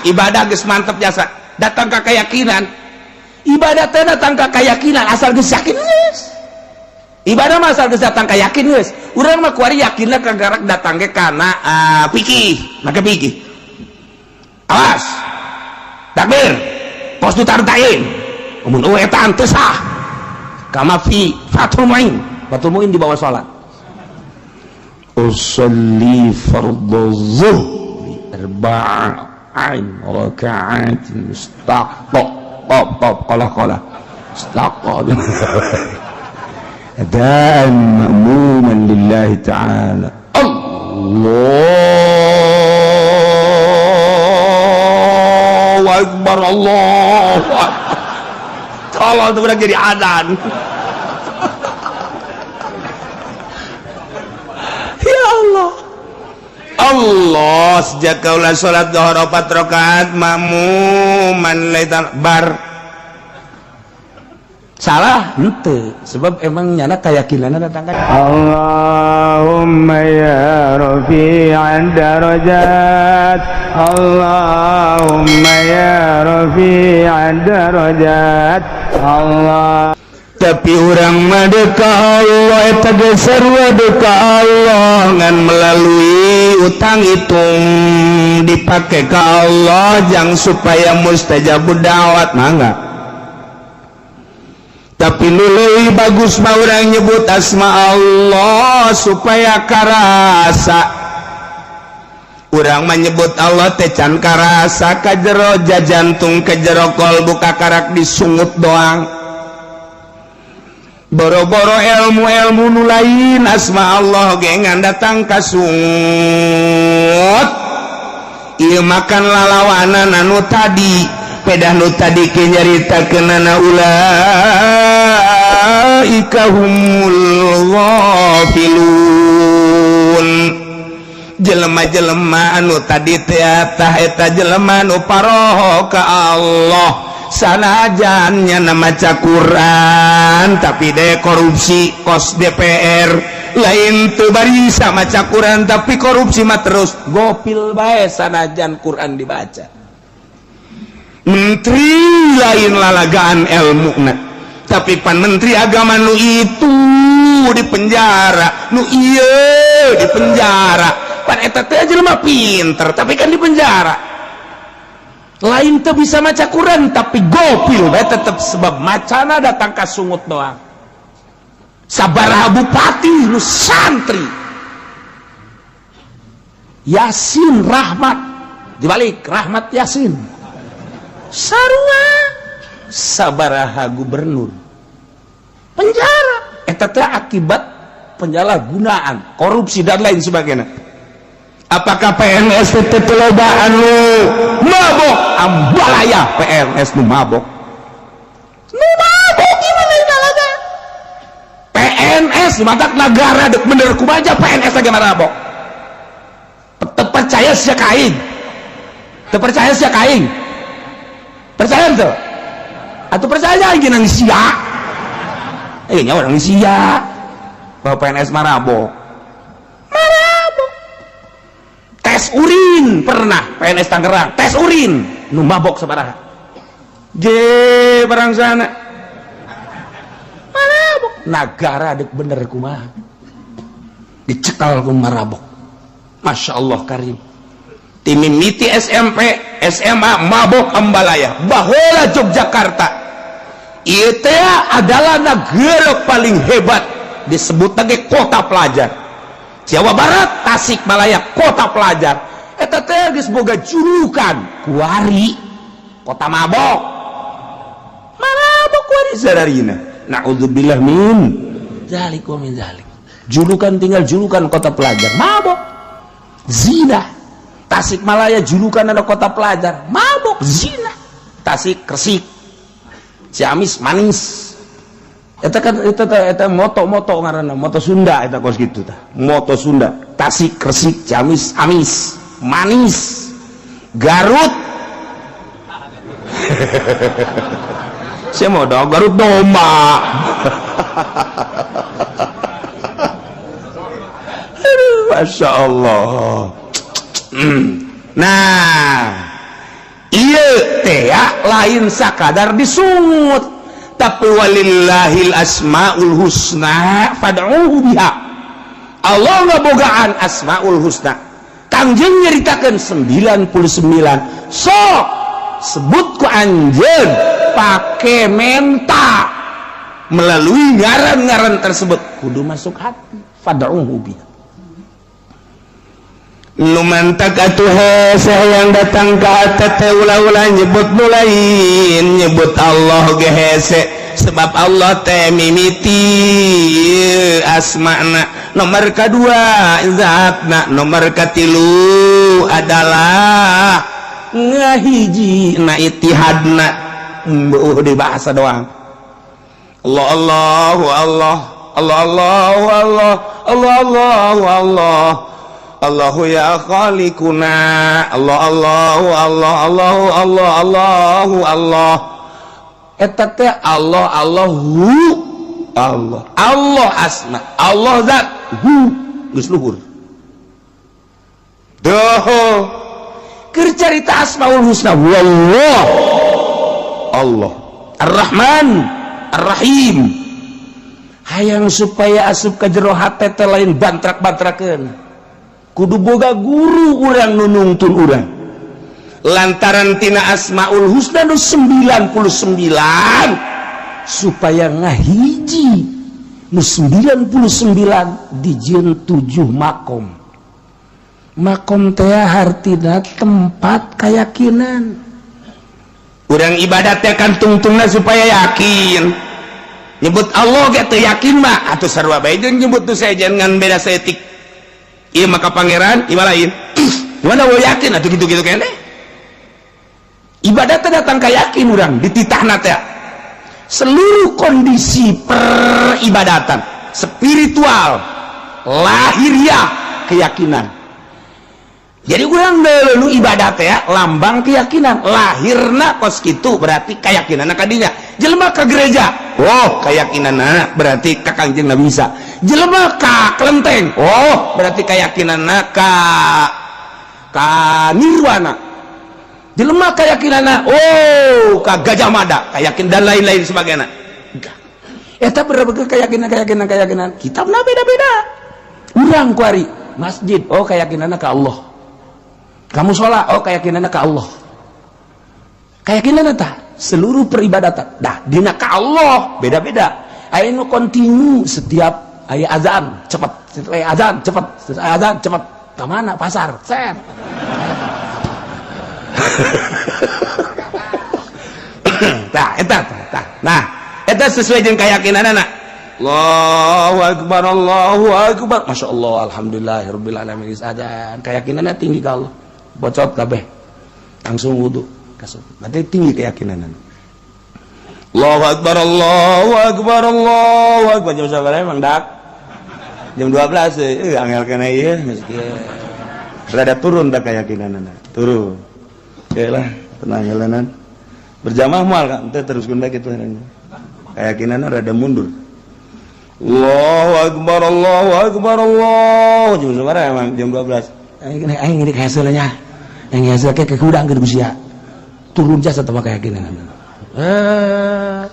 Ibadah geus mantep jasa datang ka keyakinan. Ibadah teh datang ka keyakinan, asal geus yakin geus. Ibadah mah asal geus datang ka yakin geus. Urang mah kuari yakinna kagarak datang ge kana fikih, make fikih. Awas. Takbir. Pos ditartain. Mun eueuh eta teu sah. Kama fi Fathul Muin. Fathul Muin di bawah salat. Usalli fardhu zuhri arba'in raka'atin mustaqqa qaf qaf qala qala mustaqqa adaan ma'muman lillahi ta'ala. Allahu akbar, Allahu akbar. Tolong tuh udah jadi adzan. Ya Allah, Allah, sejak kaulah salat zuhur 4 rakaat makmuman laitan bar salah henteu, sebab emang nyana keyakinan datang kan. Allahumma ya rafi'an darajat, Allahumma ya rafi'an darajat, Allah. Tapi urang mah ka Allah eta ge sarua ka Allah, ngan melalui utang hitung dipake ka Allah jang supaya mustajabud da'wat, mangga. Tapi nu leuwih bagus mah urang nyebut asma Allah supaya karasa. Urang menyebut Allah teh can karasa ka jero jantung, ke jero kolbu, kakarak disungut doang. Boro-boro ilmu-ilmu nu lain, asma Allah gengan datang ka sungut. Ieu makan lalawanan anu tadi pedah nu tadi ke nyaritakeunana ulaika humul ghafilun, jelema-jelema anu tadi teh tah eta jelema nu paroho ka Allah, sanajan nyana maca Quran tapi deh korupsi kos DPR lain tuh barisa maca Quran tapi korupsi mah terus gopil bae sanajan Quran dibaca. Menteri lain lalagaan ilmu tapi pan menteri agama nu itu di penjara, nu iya di penjara. Pan eta teh jelema pinter tapi kan di penjara. Lain tuh bisa maca Quran tapi gopil bae tetep, sebab macana datang ka sungut doang. Sabaraha bupati nu santri Yasin Rahmat dibalik Rahmat Yasin sarua. Sabaraha gubernur penjara, eta teh akibat penyalahgunaan korupsi dan lain sebagainya. Apakah PNS teh loba anu mabok? Ambalaya PNS nu mabok, nu mabok gimana lalaga PNS matak negara dek bener kumaha PNS lagi mabok. Teu percaya sia ka aing, teu percaya sia ka aing, percaya tuh atau percaya aing nang sia eh nya orang sia bahwa PNS marabok, marabok. Tes urin pernah PNS Tangerang, tes urin nu mabok sabaraha je barang sana marabok. Nagara dek bener kumaha dicekal ku marabok. Masya Allah karim, timimiti SMP SMA mabok ambalaya. Baheula Yogyakarta ieu teh adalah negara paling hebat, disebut lagi kota pelajar. Jawa Barat, Tasikmalaya kota pelajar. Eta teh geus boga julukan kuari kota mabok, mabok kuari sararina. Naudzubillah min dzalik wa min dzalik. Julukan tinggal julukan kota pelajar, mabok, zina. Tasikmalaya julukan ada kota pelajar, mabok, zina. Tasik Resik, Ciamis manis. Eta kan eta eta moto-moto ngaranna moto Sunda eta kos kitu tah. Moto Sunda, Tasik Resik, Ciamis amis, manis. Garut. Saya mau dong Garut domba. Aduh, Masya Allah. Nah, Ieu teh lain sakadar disungut, tapi walillahil asmaul husna fad'uhu biha. Allah ngabogaan asmaul husna. Kangjeng nyeritakeun 99, sok sebut ku anjeun pake menta melalui ngaran-ngaran tersebut, kudu masuk hati, fad'uhu biha. Nu mantak atuh hese yang datang ka hate teh ulah-ulah nyebut nu lain, nyebut Allah ge hese, sebab Allah teh mimiti asmana, nomor kedua zatna, nomor katilu adalah ngahiji na itihadna. Di bahasa doang Allah, Allah, Allah, Allah, Allah, Allah, Allah, Allah, Allah, Allahu ya khaliquna, Allah, Allah, Allah, Allah, Allah, Allahu Allah. Eta teh Allah, Allahu, Allah, Allah asma, Allah zat, hu geus luhur. Doho keur carita asmaul husna, wallah, Allah Ar-Rahman Ar-Rahim, hayang supaya asup ka jero hate teh lain bantrak-bantrakeun, kudu boga guru urang nu nungtun urang, Lantaran tina asmaul husna nu 99 supaya ngahiji nu 99 dijieun 7 makom. Makom teh hartina tempat keyakinan. Urang ibadat teh kan tungtungna supaya yakin. Nyebut Allah ge teu yakin mah atuh sarua bae jeung nyebut tu sejen, ngan beda saeutik. Ieu maka pangeran, ieu lain. Mana wo yakin atuh gitu-gitu keneh. Ibadat teh datang ka yakin urang dititahna teh. Seluruh kondisi peribadatan spiritual, lahiriah, keyakinan. Jadi urang dulu ibadat ya lambang keyakinan lahirna kos kitu, berarti keyakinan kadinya. Jelema ke gereja, oh, keyakinan berarti ka Kangjeng Nabi Isa. Jelema ka kelenteng, oh, berarti keyakinan ka ka nirwana. Jelema keyakinan, oh, ka Gajah Mada, keyakinan, dan lain-lain sebagainya. Eta berbagai keyakinan, keyakinan, keyakinan kitabna beda-beda. Urang kuari masjid, oh, keyakinannya ke Allah. Kamu sholat, oh, keyakinannya ke Allah. Keyakinan eta seluruh peribadatan dah dina ka Allah beda-beda. Aya nu kontinu setiap aya azan cepat, setiap aya azan cepat, setiap aya azan cepat ke mana, pasar set. Tah, eta tah. Nah, eta sesuai jeung keyakinanana. Allahu akbar, Allahu akbar, Masya Allah, alhamdulillahirabbil alamin, azan, keyakinannya tinggi ke Allah, bocot kabeh langsung wudu kasut, berarti tinggi keyakinan. Allahu akbar, Allahu akbar, Allahu akbar. Jam sabaraha emang dak? Jam 12 eh, angel kana ieu geus. Rada turun dak keyakinanana, turun. Oke lah, tenang jalanan. Berjamaah moal kan teh teruskeun bae kitu, keyakinanna rada mundur. Allahu akbar, Allahu akbar, Allah. Jam sabaraha emang? Jam 12. Aing aing ini hasilnya yang hasil kayak kudang ke usia turun jasa sama keyakinan eh.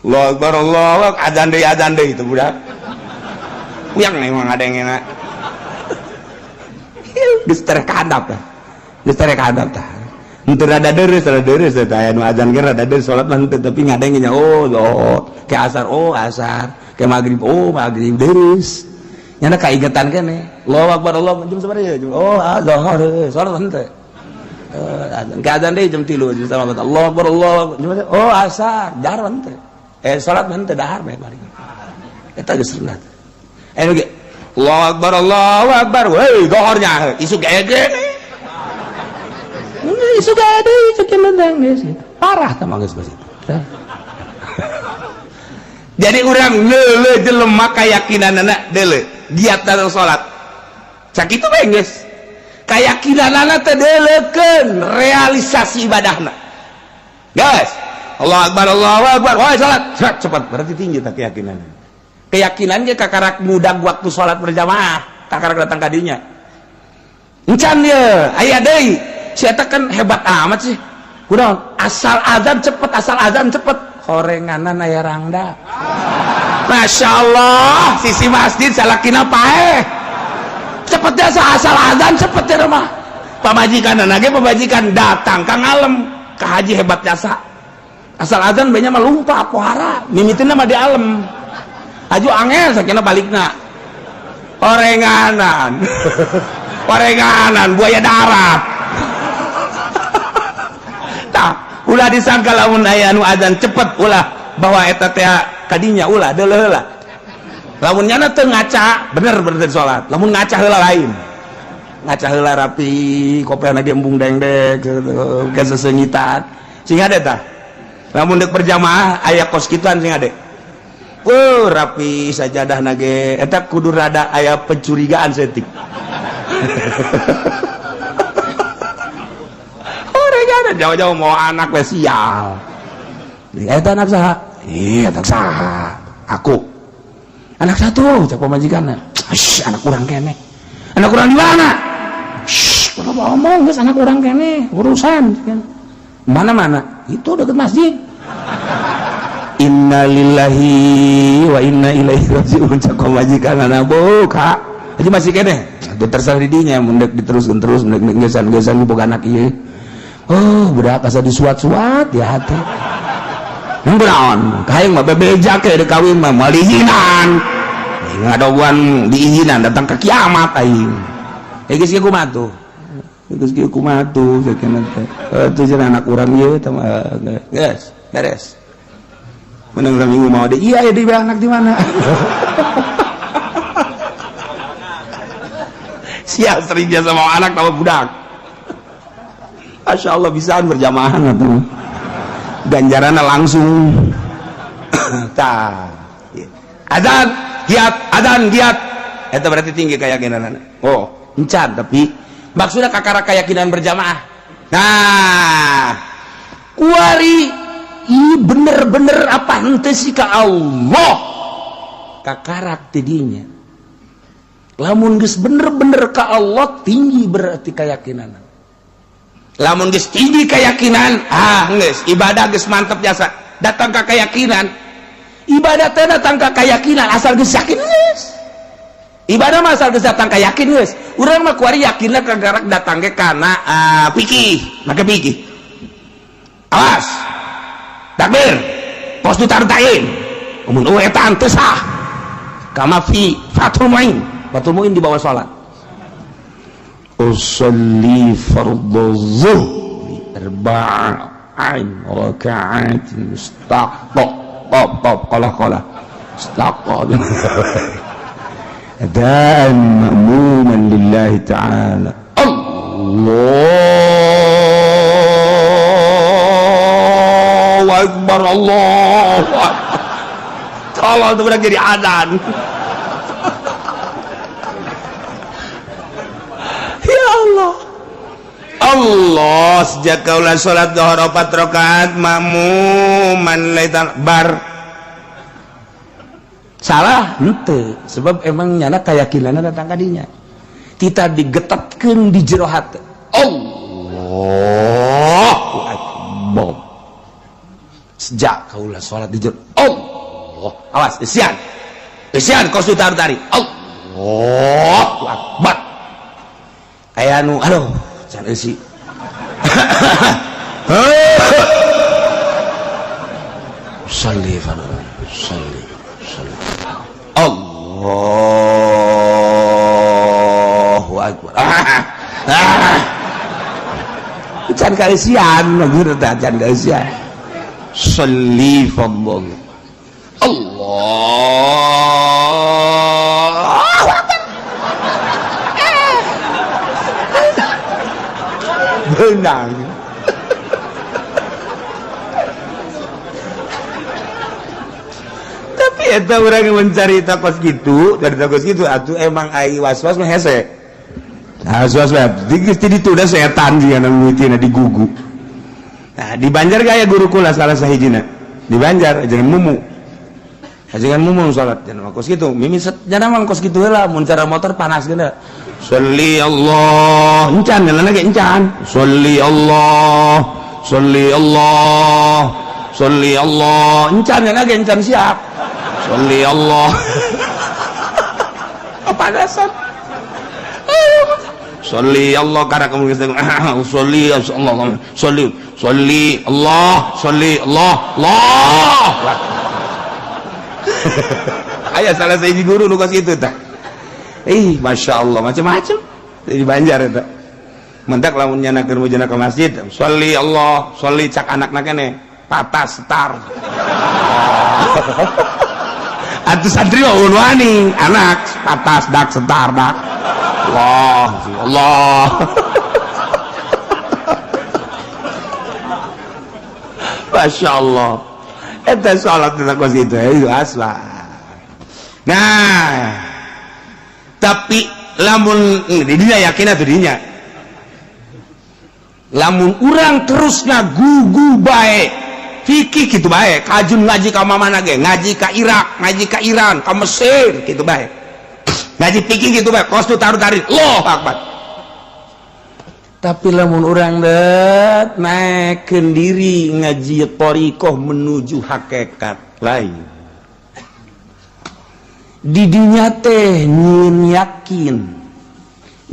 Allahu akbar, Allahu akbar, adzan deui, adzan deui itu budak. Kuyang emang ada yang enak. Geus terkadap lah, geus terkadap tah. Henteu rada deureuh, rada deureuh teh aya nu azan ge rada deureuh, salat mah henteu, tapi ngadengnya, oh, oh, ke asar, oh, asar, ke maghrib, oh, maghrib, deureuh nyana kaingetan kene. Allahu akbar, Allah, jam sabaraha ya? Oh, ah, zuhur salat henteu. Eh, ke azan deui jam 3, jam sama. Allah akbar, Allah akbar, oh, asar, dahar henteu, eh, salat henteu, dahar bae balik. Eta geus sunat eh ge. Allahu akbar, Allahu akbar, woi, dohornya isuk ge. Isuk ge deui, isuk ge geus parah tah mah, geus geus. Jadi urang leule jelema keyakinanana deuleu giat dalam salat. Sakitu bae geus. Keyakinanana teh deuleukeun realisasi ibadahna. Guys, Allah akbar, Allahu akbar, woi, salat, cepat cepat, berarti tinggi tak keyakinan. Keyakinannya kakarak mudah waktu salat berjamaah, kakarak datang kadinya. Encan ye, aya deui. Si eta kan hebat amat sih. Kunaon? Asal azan cepet, asal azan cepet. Horenganan aya rangda. Masya Allah, sisi masjid salakina paeh. Cepet jasa asal azan cepet ya rumah. Pamajikan lagi pamajikan datang ka ngalem ka haji hebat jasa. Asal azan banyak mah lumpa pohara, mimitina mah di alem. Aju angel sakina balikna. Horenganan. Horenganan buaya darat. Tah, ulah disangka lamun aya anu azan cepet ulah bahwa eta teh kadinya ulah deuleuh heula. Lamun nyana teu ngaca, bener bener salat. Lamun ngaca heula lain. Ngaca heula rapi, kopena ge embung dengdek ke sesengitan. Sing ade tah. Lamun deuk berjamaah aya kos kituan sing ade. Rapi sajadah nage eta kudu rada aya pencurigaan setik. Orang jauh-jauh mau anak we sial. Eta anak saha? Iya, anak saha? Aku. Anak satu, cek pamajikanna. Shh, anak urang kene. Anak urang di mana? Shh, kenapa ngomong geus anak urang kene, urusan. Mana-mana? Itu deket masjid. Innalillahi wa inna ilaihi raji'un cek pamajikanna buka. Aja masih kene. Itu terserah di dinya mun deuk diteruskeun terus mun deuk gesan-gesan boga anak ieu. Oh, budak asa disuat-suat ya hati. Naon? Kahayang mah bebeja ke deuk kawin mah moal diizinan. Ngadoguan diizinan datang ke kiamat aing. Eh geus kieu kumaha tuh? Geus kieu kumaha tuh sakeuna teh. Atuh cenah anak urang ieu teh mah geus, beres. Menang minggu mau deh. Iya ya di anak di mana? Siap sering biasa mau anak sama budak. Masya Allah bisaan berjamaah atuh. Ganjaranna langsung. Tah. Azan giat, azan giat. Eta berarti tinggi keyakinanana. Oh, encan tapi maksudnya kakara keyakinan berjamaah. Nah, kuari ini bener-bener apa henteu sih ka Allah. Kakarak tidinya. Lamun geus bener-bener ka Allah tinggi berarti keyakinan. Lamun geus tinggi keyakinan, ah geus ibadah geus mantep jasa. Datang ka keyakinan. Ibadah teh datang ka keyakinan asal geus yakin geus. Ibadah mah asal geus datang ka yakin geus. Urang mah kuari yakinna kagarak datang ge kana fikih, make fikih. Awas. Takbir. Pos ditartain. Mun eueuh eta teu sah. Kama fi Fathul Muin. Fathul Muin di bawah salat. Usalli fardhu zuhri arba'in raka'atin mustaqqa qaf qaf qala qala mustaqqa adaan ma'muman lillahi ta'ala. Allahu akbar, Allahu akbar. Tolong tuh udah jadi adzan. Ya Allah. Allah sejak kaulah salat zuhur 4 rakaat makmuman laitan bar. Salah henteu, sebab emang nyana keyakinanna datang ka dinya. Kita digetetkeun di jero hate. Allahu akbar. Sejak kaulah salat di jero Allah, awas isian. Isian kos tarik. Allahu akbar. Aya nu aduh can eusi. Shalli fardhu, shalli, shalli. Allahu akbar. Can kaeusian, maksudna teh can kaeusian. Shalli fardhu. Allahu akbar. Benang. Tapi eta urang mencari kos gitu, dari kos gitu atuh emang ai was-was mah hese. Nah, was-was mah geus ti ditu da setan jiga nu mimitina di gugu. Nah, di Banjar gaya guru kula salah sahijina. Di Banjar jangan mumu. Jangan mumu salat jangan kos gitu. Mimi jangan mah kos gitu heula mun cara motor panas geuna. Sholli Allah, encan nyalana ge encan. Sholli Allah, sholli Allah, sholli Allah, encan nyalana ge encan siap. Sholli Allah. Apa dasar? Sholli Allah karena kamu sholli Allah, sholli, sholli Allah, sholli Allah, Allah. Aya salah sahiji guru nu kos kitu tah. Ih, masya Allah, macam-macam di Banjar eta. Mentak lamun nyana keur mujana ke masjid, sholli Allah, sholli, cak anakna keneh, patas setar. Atuh santri mah wani, anak patas dak setar dak. Allah, Allah. Masya Allah. Eta sholat tentang kos itu, itu asla. Nah, tapi lamun didinya yakin atau dinya, lamun urang terus ngagugu bae fikih gitu bae, kajun ngaji ka mana ge, ngaji ka Irak, ngaji ka Iran, ka Mesir gitu bae, ngaji fikih gitu bae, kos taruh tarik, Allahu Akbar. Tapi lamun urang det naikkeun diri ngaji thoriqoh menuju hakikat lain, didinya teh nyieun yakin.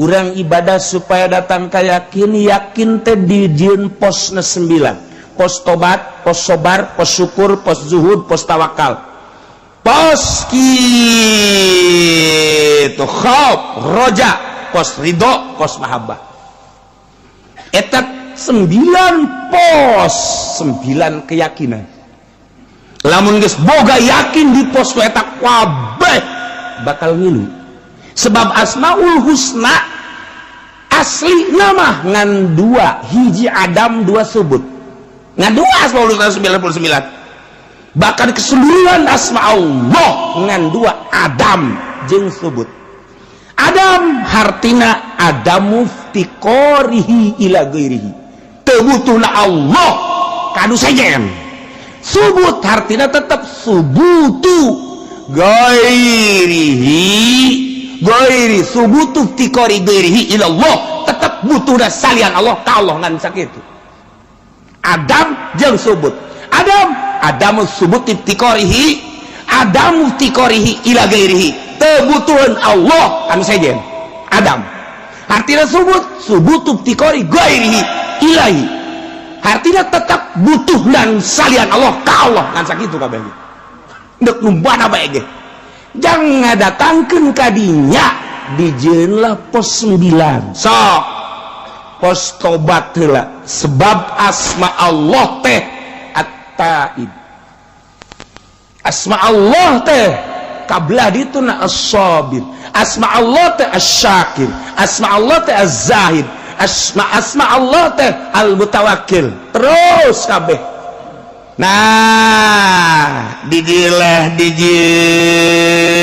Urang ibadah supaya datang ka yakin. Yakin teh dijieun posna 9: pos tobat, pos sobar, pos syukur, pos zuhud, pos tawakal, pos kitu khauf, roja, pos ridho, pos mahabbah. Eta 9 pos, 9 keyakinan. Lamun geus boga yakin di pos eta, kabeh bakal ngilu, sebab asmaul husna asli nama ngan dua: hiji adam, dua subut. Ngan dua asmaul husna 99. Bahkan keseluruhan asma Allah ngan dua, adam jeung subut. Adam hartina adamu iftiqarihi ila ghairihi, teu butuhna Allah kanu sejen. Subut hartina tetap subutu ghairihi, ghairi, subutu iftiqari ghairihi ila Allah, tetap butuhna salian Allah ka Allah. Ngan sakitu adam jeung subut. Adam, adamu subut iftiqarihi, adamu iftiqarihi ila ghairihi, teu butuheun Allah kanu sejen adam. Artinya subut, subutu iftiqari ghairihi ilahi, artinya tetap butuh dan salian Allah ka Allah. Ngan sakitu kabeh. Ndek numbana bae ge jangan datangkeun kadinya, dijieunlah pos 9. Sok pos tobat heula, sebab asma Allah teh at-taib, asma Allah teh kablah dituna as-sabir, asma Allah teh as-syakir, asma Allah teh az-zahid, asma asma Allah teh al-mutawakkil, terus kabeh. Nah, didilah dijieun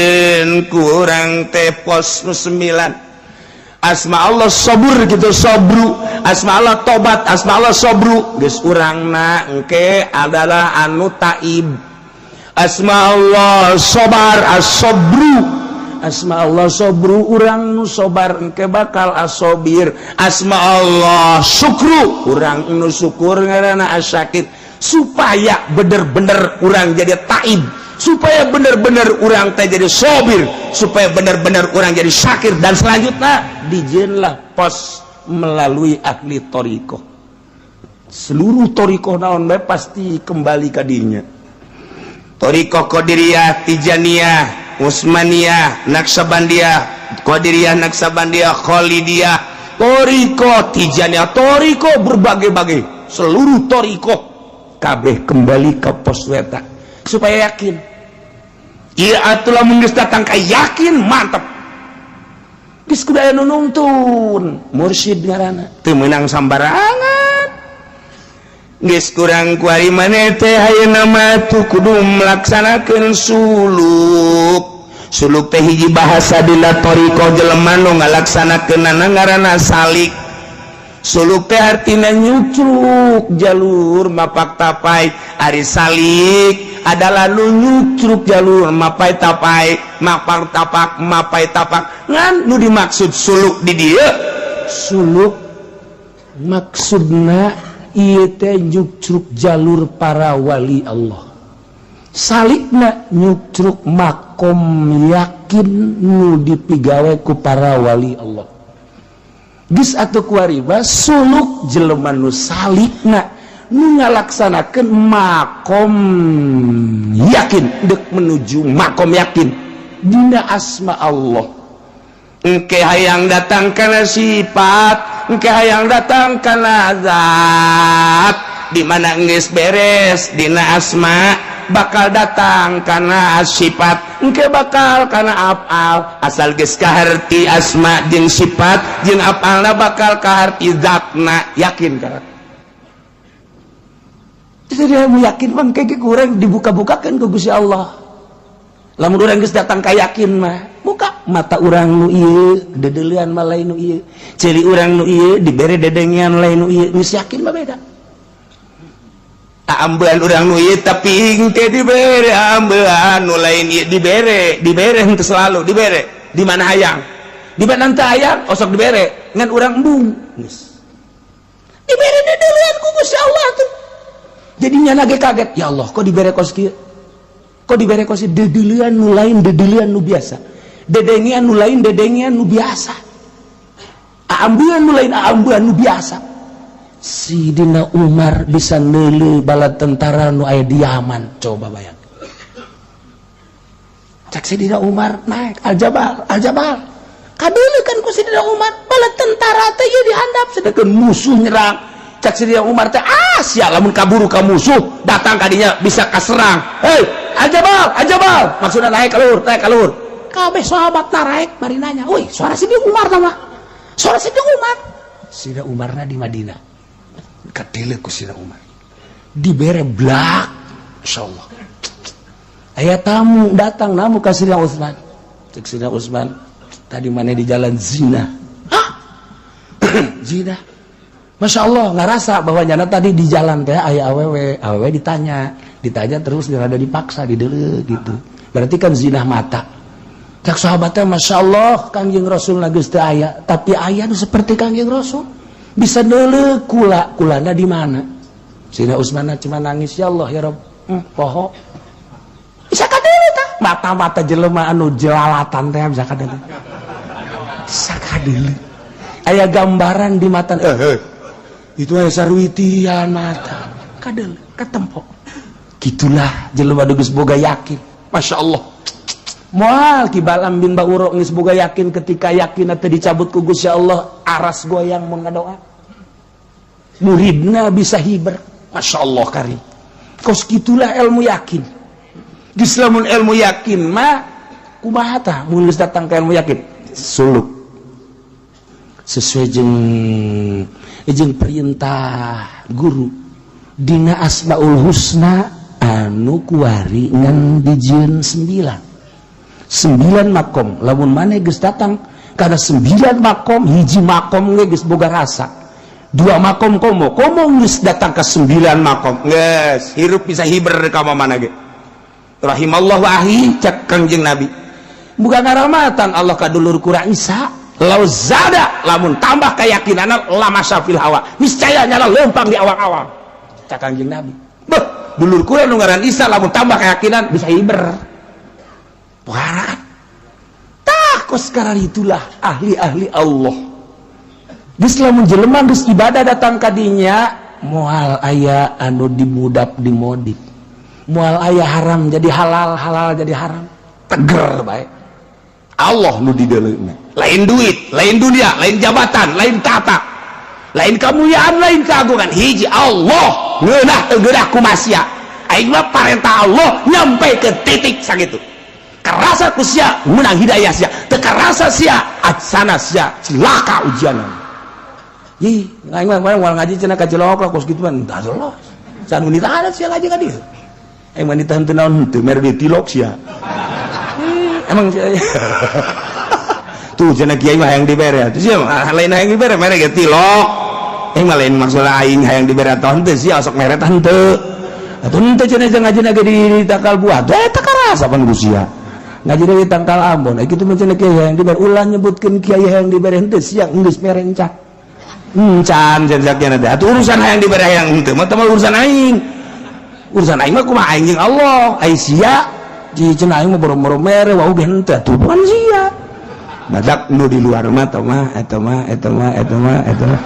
kurang teh pos nu 9, asma Allah sabur gitu, sabru, asma Allah tobat, asma Allah sabru. Geus urangna engke adalah anu taib. Asma Allah sobar, as-sabru, asma Allah sobru, urang nu sobar engke bakal asobir. Asma Allah syukru, urang nu syukur ngaranna asyakir. Supaya bener-bener urang jadi taib, supaya bener-bener urang teh jadi sobir, supaya bener-bener urang jadi syakir, dan selanjutnya dijieunlah pos melalui ahli thoriqoh. Seluruh thoriqoh naon bae pasti kembali ka dinya. Thoriqoh Qadiriyah, Tijaniyah, Utsmaniyah, Naqsyabandiyah, Qadiriyah, Naqsyabandiyah, Khalidiyah, thoriqoh Tijaniyah, thoriqoh berbagai-bagai, seluruh thoriqoh kabeh kembali ke pos weta supaya yakin. Iya atuh, lamun geus datang ka yakin, mantap. Geus kudu aya nu nungtun, mursyid ngaranna, teu meunang sambarangan. Geus kurang kuari maneh teh ayeuna mah tuh kudu melaksanakeun suluk. Suluk teh hiji bahasa dina thoriqoh, jelema nu ngalaksanakeunana ngaranna salik. Suluk teh artina nyucruk jalur mapak tapai. Ari salik adalah nu nyucruk jalur mapai tapai, mapak tapak, mapai tapak. Ngan nu dimaksud suluk di dieu, suluk maksudna ieu teh nyucruk jalur para wali Allah. Salikna nyucruk makom yakin nu dipigawe ku para wali Allah. Geus atuh kuari mah suluk jelema nu salikna nu ngalaksanakeun makom yakin, dek menuju makom yakin dina asma Allah. Engke hayang datang kana sifat, engke hayang datang kana zat. Di mana geus beres dina asma, bakal datang karena sifat, engke bakal karena afal. Asal geus kaharti asma jeung sifat jeung afalna, bakal kaharti zatna, yakin kana. Jadi ilmu yakin mah kayak kurang dibuka-bukakan ku Gusti Allah. Lamun urang geus datang ka yakin mah, buka mata urang nu ieu dedeulean mah lain nu ieu, ciri urang nu ieu dibere dedengean lain nu ieu. Geus yakin mah beda. Ambean urang nu ieu, tapi engke dibere ambean nu lain ieu, dibere, dibere henteu selalu dibere. Di mana hayang, di mana henteu hayang osok dibere, ngan urang embung geus dibere dedeulean ku Gusti Allah tuh. Jadi nyana ge kaget, ya Allah, kok dibere kos kieu, kok dibere kos ieu? Dedeulean nu lain dedeulean nu biasa, dedengean nu lain dedengean nu biasa, aambean nu lain aambean nu biasa. Sidina Umar bisa neuleu bala tentara nu aya di Yaman. Coba bayang, cek Sidina Umar, naik al-jabal, al-jabal. Kadeuleu kan ku Sidina Umar bala tentara teh ieu dihandap, sedangkan musuh nyerang. Cek Sidina Umar teh, ah sia, lamun kaburu ka musuh datang kadinya bisa kaserang. Hei, al-jabal, al-jabal, maksudna naik ka luhur, naik ka luhur. Kabeh sahabat naik bari nanya, "Wih, suara Sidina Umar mah, suara Sidina Umar." Sidina Umarna di Madinah. Kadeuleu ku Sidina Umar dibere blak. Insyaallah aya tamu datang, namu ka Sidina Utsman. Cek Sidina Utsman, "Tadi mana di jalan zina?" "Hah, zina?" Masya Allah, ngerasa bahwa nyana tadi di jalan teh aya awewe, awewe ditanya, ditanya terus rada dipaksa dideuleu gitu. Berarti kan zina mata. Cek sahabatnya, "Masya Allah, Kangjeng Rasul geus teu aya, tapi aya nu seperti Kangjeng Rasul. Bisa deuleu kula, kulana di mana?" Sidina Utsman cuma nangis, "Ya Allah, ya Rob, poho." Bisa kadeuleu tah. Mata-mata jelema anu jelalatan teh bisa kadeuleu. Bisa kadeuleu. Aya gambaran di mata, eh, eh itu aya saruitian mata. Kadeuleu, ketempok. Gitulah jelema geus boga yakin. Masya Allah. Moal Ki Balam bin Bauro geus boga yakin, ketika yakin teh dicabut ku Gusti Allah, aras goyang mun ngadoa. Muridna bisa hiber. Masya Allah karim. Kos gitulah ilmu yakin. Geus lamun ilmu yakin mah kumaha tah mun geus datang ke ilmu yakin? Suluk. Sesuai jeung jeung perintah guru dina Asmaul Husna anu kuari ngan dijieun sembilan, sembilan makom. Lamun maneh geus datang kana sembilan makom, hiji makom ge geus boga rasa, dua makom komo komo geus datang ke sembilan makom, geus hirup bisa hiber ka mana ge. Rahimallahu ahi, cek Kangjeng Nabi, bukan ngaramatan Allah ka dulur kurang Isa, lau zada, lamun tambah keyakinan, lamasya fil hawa, niscaya nyala lempang di awang-awang. Cek Kangjeng Nabi, beh, dulur kurang nu ngaran Isa lamun tambah keyakinan bisa hiber. Wah, tah kos sekarang itulah ahli-ahli Allah. Geus lamun jelema geus ibadah datang kadinya, moal aya anu dimudap dimodif, moal aya haram jadi halal, halal jadi haram. Teger bae Allah nu dideuleuna, lain duit, lain dunia, lain jabatan, lain tata, lain kemuliaan, lain keagungan. Hiji Allah ngeunah teu geunah kumasia, aing mah parentah Allah nyampe ke titik sakitu. Kerasa ku sia menang hidayah sia, teu kerasa sia atsana sia cilaka ujian. Ih, aing mah moal ngaji cenah ka Cilok lah kos kitu mah tah los. Can mun ditahan sia ngaji ka dieu. Emang ditahan teu naon henteu mere ditilok sia. Emang sia tuh cenah kiai mah hayang dibere. Tuh sia mah lain hayang dibere, mere ge tilok. Mah lain maksudna aing hayang dibere atau henteu sia sok mere tah henteu. Atuh henteu cenah ngajina ge di tangkal buah. Teh eta karasa pan ku sia. Ngaji di tangkal ambon. Kitu mah cenah kiai hayang dibere, ulah nyebutkeun kiai hayang dibere henteu, sia geus mere encan. Encan cenah sakiana teh. Atuh urusan hayang dibere hayang henteu mah teh urusan aing. Urusan aing mah kumaha aing jeung Allah. Ai sia cenah aing mah boro-boro mere wau ge henteu atuh bukan sia. Badak nu di luar mah eta mah eta mah eta mah eta mah eta mah.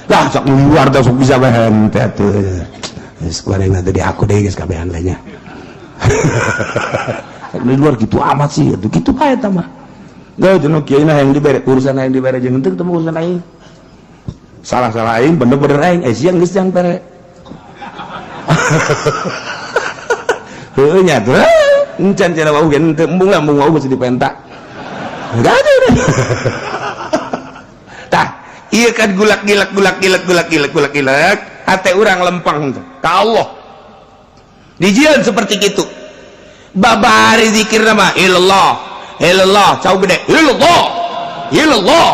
Lah sok nu di luar teh sok bisa bae henteu atuh. Geus kuari nanti di aku deui geus kabehan lainnya. Di luar gitu amat sih, atuh kitu bae eta mah. Gak itu kiai nah yang dibere, urusan yang dibere jeung henteu ketemu urusan aing. Salah-salah aing, bener-bener aing, eh siang geus jang pere. Heueuh nya tuh. Encan cenah wau ge henteu, embung lah embung wau geus dipenta. Enggak ada. Tah, ieu kan gulak gilak gulak gilak gulak gilak gulak gilak, hate urang lempang teh ka Allah. Dijieun seperti gitu. Babari zikir nama ilallah, ilallah, cau gede, ilallah, ilallah.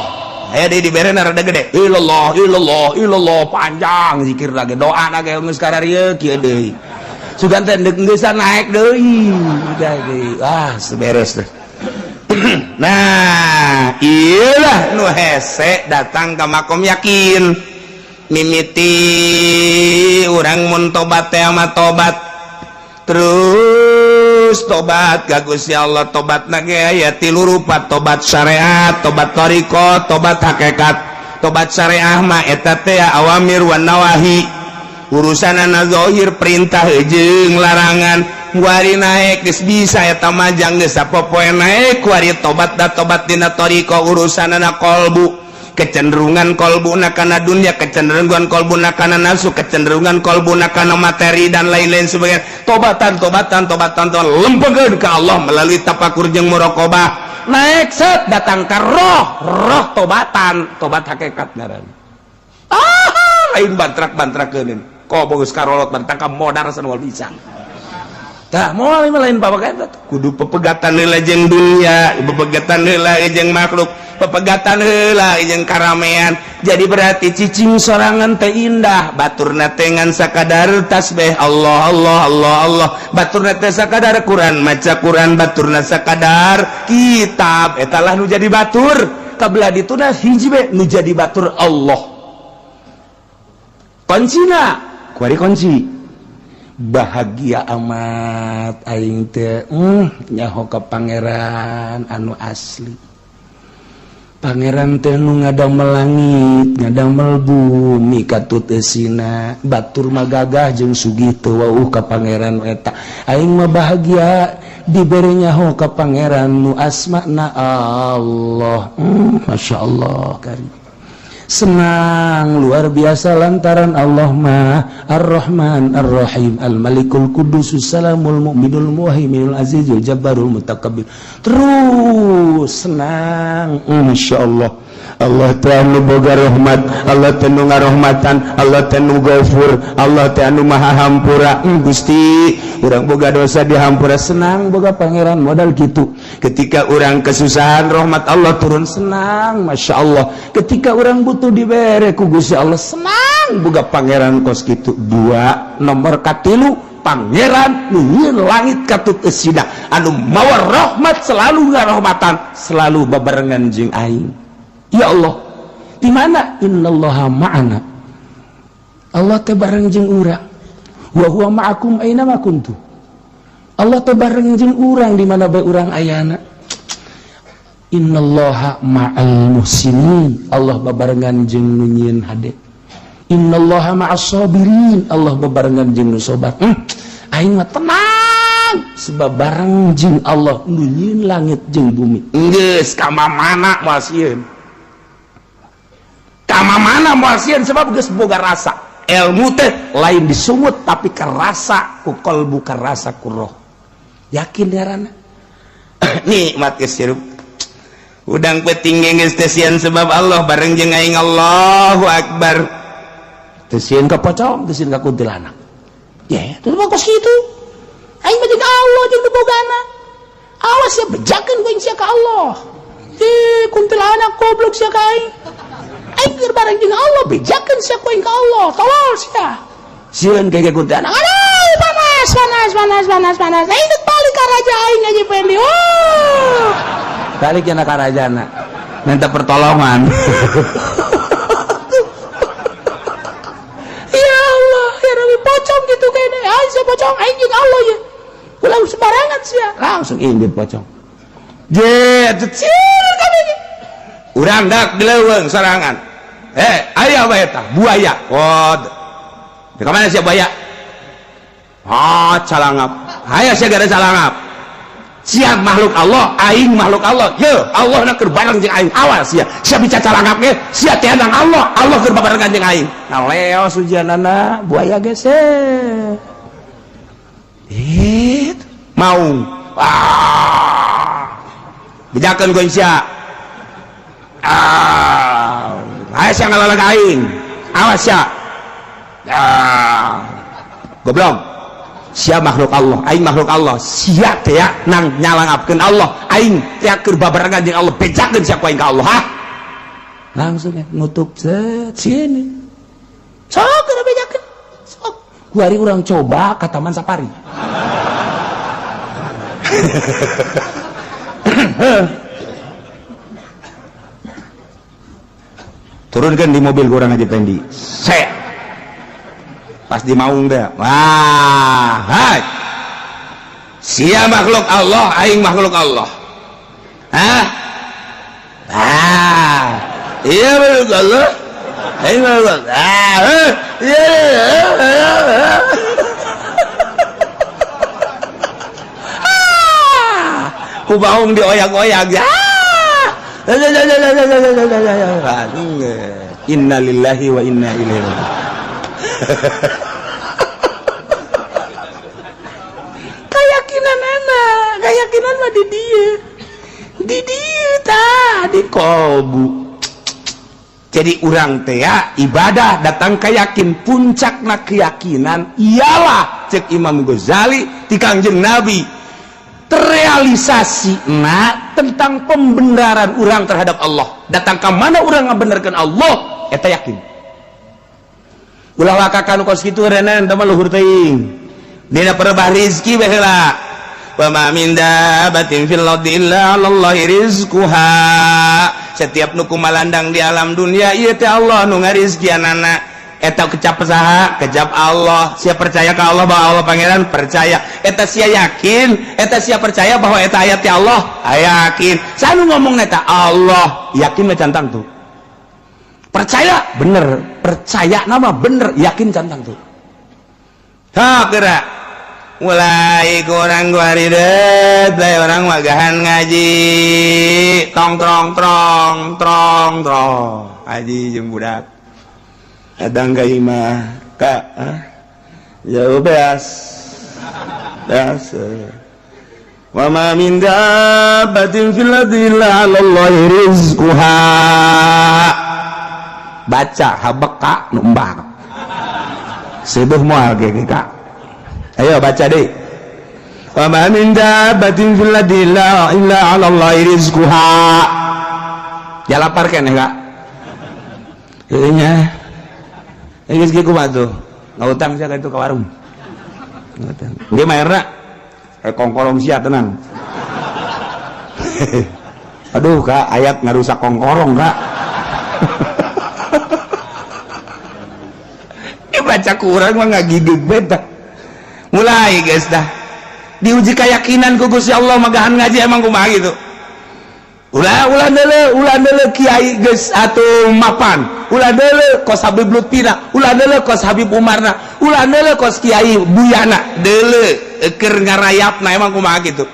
Aya deui dibere rada gede, ilallah, ilallah, ilallah, panjang zikir lagi, doa lagi geus kararieu kieu deui. Sugan teh geus naik deui, udah deui. Ah, seberes teh. Nah, iyalah nu hese datang ke makom yakin. Mimiti urang mun tobat teh mah tobat. Terus tobat ka Gusti Allah, tobat na ge aya tilu rupa, tobat syariat, tobat thariqah, tobat hakikat. Tobat syariah mah eta teh awamir wan nawahi. Urusanana zahir perintah jeung larangan. Kuari naik geus bisa eta mah jang geus sapopoe naik kuari tobat da tobat dina thariqah urusanana kolbu. Kecenderungan kolbuna kana dunia, kecenderungan kolbuna kana nafsu, kecenderungan kolbuna kana materi dan lain-lain sebagainya. Tobatan, tobatan, tobatan, tobatan, lempengkeun ka Allah melalui tapakur jeung muraqabah. Naik set datang ke roh, roh tobatan, tobat hakikat ngaran. Ah, lain bantrak-bantrakeun. Komo geus karolot bantang ka modar sanwal bisa. Tah, moal lain papakan kudu pepegatan heula jeung dunia, pepegatan heula jeung makhluk, pepegatan heula jeung karamean. Jadi berarti cicing sorangan teh indah, baturna teh ngan sakadar tasbih Allah Allah Allah Allah, baturna teh sakadar Quran, maca Quran, baturna sakadar kitab, eta lah nu jadi batur. Kabelah dituna hiji be nu jadi batur Allah. Kuncina, kuari kunci. Bahagia amat aing teh nyaho ka pangeran anu asli. Pangeran teh nu ngadamel langit, ngadamel bumi katut eusina, batur mah gagah jeung sugih teu wauh ka pangeran eta. Aing mah bahagia dibere nyaho ka pangeran nu asmana Allah. Masya Allah karim. Senang luar biasa lantaran Allah mah Ar-Rahman Ar-Rahim Al-Malikul Qudus Salamul Mu'minul Muhaiminul Azizul Jabbarul Mutakabbir. Terus senang, Masya Allah. Allah teh anu boga rahmat, Allah teh nu ngarohmatan, Allah teh nu gafur, Allah teh anu maha hampura. Gusti, urang boga dosa dihampura, senang boga pangeran modal gitu. Ketika urang kesusahan rahmat Allah turun, senang, Masya Allah. Ketika urang butuh dibere ku Gusti Allah, senang boga pangeran kos kitu. Dua nomor katilu pangeran nu nyieun langit katut eusina anu mawa rahmat selalu ngarohmatan selalu babarengan jeung aing. Ya Allah, di mana innallaha ma'ana? Allah teh bareng jeung urang. Wa huwa ma'akum aina ma kuntum. Allah teh bareng jeung urang di mana bae urang ayana. Innallaha ma'al muhsinin. Allah babarengan jeung nu nyieun hade. Innallaha ma'as sabirin. Allah babarengan jeung nu sabar. Aing mah tenang sebab bareng jeung Allah nu nyieun langit jeung bumi. Geus ka mana moal sieun. Kama mana moal sieun sebab geus boga rasa. Ilmu teh lain disumut tapi kerasa ku kalbu, kerasa ku roh. Yakin ngaranna. Nikmat geus hirup. Udang peting geus teu sieun sebab Allah bareng jeung aing, Allahu Akbar. Teu sieun ka pocong, teu sieun ka kuntilanak. Ya, terus mah kos kitu. Aing mah jeung Allah jeung nu bogana. Awas ya bejakeun ku aing sia ka Allah. Eh, kuntilanak goblok sia ka aing. Aing keur bareng jeung Allah, bejakeun sia ku aing ka Allah, tolol sia. Sieun gege kuntilanak. Aduh, panas, panas, panas, panas, panas. Aing dek balik ka raja aing Haji Pendi. Oh. Balik cenah ka rajana. Minta pertolongan. Ya Allah, ya Rabbi, pocong gitu kene. Aing sia pocong, aing jeung Allah ya. Ulah sembarangan sia. Langsung indit pocong. Je, cicil kabeh. Urang dak di leuweung sorangan. Aya bae eta buaya. Oh. Di mana sia buaya? Ah, calangap. Aya sia gara calangap. Sia makhluk Allah, aing makhluk Allah. Ye, Allah na keur bareng jeung aing. Awas sia. Sia bicara calangap ge, sia teh nang Allah, Allah keur babarengan jeung aing. Nah, leos ujianana buaya geser. Maung. Ah. Bejakeun ku sia. Ah. Aya sia ngalalag aing. Awas sia. Ah. Goblok. Sia makhluk Allah, aing makhluk Allah. Sia teh nang nyalangapkeun Allah, aing teh keur babarengan jeung Allah, bejakeun sia ku aing ka Allah. Hah? Langsung ya nutup set sini. Sok keur bejakeun. Sok. Kuari urang coba ka Taman Safari. Turunkan di mobil kurang aja Pendi. Saya pas di maung deh. Wah, hai. Sia makhluk Allah, aing makhluk Allah. Hah? Ah. Iya makhluk Allah. Aing makhluk Allah. Ah, iya. Ku baung dioyak-oyak. Innalillahi wa inna ilaihi raji'un. Keyakinan anak, keyakinan mah di dia. Di dia tah, di kolbu. Jadi urang teh ibadah datang keyakin, puncakna keyakinan ialah cek Imam Ghazali ti Kangjeng Nabi terrealisasi na tentang pembenaran orang terhadap Allah. Datang ke mana orang ngabenerkeun Allah, eta yakin. Ulah wakakan kos kitu renan teh mah luhur teuing. Dina perebah rizki bae heula. Wa ma min dabatin fil ardi illa 'alallahi rizquha. Setiap nu kumalandang di alam dunia ieu teh Allah nu ngarizkianana. Eta kecap saha? Kecap Allah. Sia percaya ka Allah bahwa Allah pangeran? Percaya. Eta sia yakin, eta sia percaya bahwa eta ayat ti Allah? Yakin. Sanu ngomong eta Allah, yakin mah cantang tuh. Percaya bener, percaya nama bener, yakin cantang tuh. Ha geura. Mulai kurang gua ridet, mulai orang magahan ngaji. Tong trong trong trong trong. Haji jeung budak. Kadang ka imah ka jauh beas beas wa ma min dabbatin fil ardi illa 'ala Allahi rizquha. Baca habeka nu embak sebuh moal ge ka. Ayo baca deui. Wa ma min dabbatin fil ardi illa 'ala Allahi rizquha. Ya lapar keneh ka. Heuh nya. Geus kieu kumaha tuh? Ngutang sia ka itu ka warung. Ngutang. Ge mayarna kongkorong sia tenang. Aduh Kak, ayat ngarusak kongkorong Kak. Baca kurang mah ngagigig beta. Mulai guys dah. Diuji keyakinan ku Gusti Allah magahan ngaji emang kumaha gitu. Ulah ulah deuleu, ulah deuleu kiai geus atuh mapan. Ulah deuleu kos Habib Lutfina, ulah deuleu kos Habib Umarna, ulah deuleu kos Kiai Buyana, deuleu keur ngarayapna emang kumaha gitu.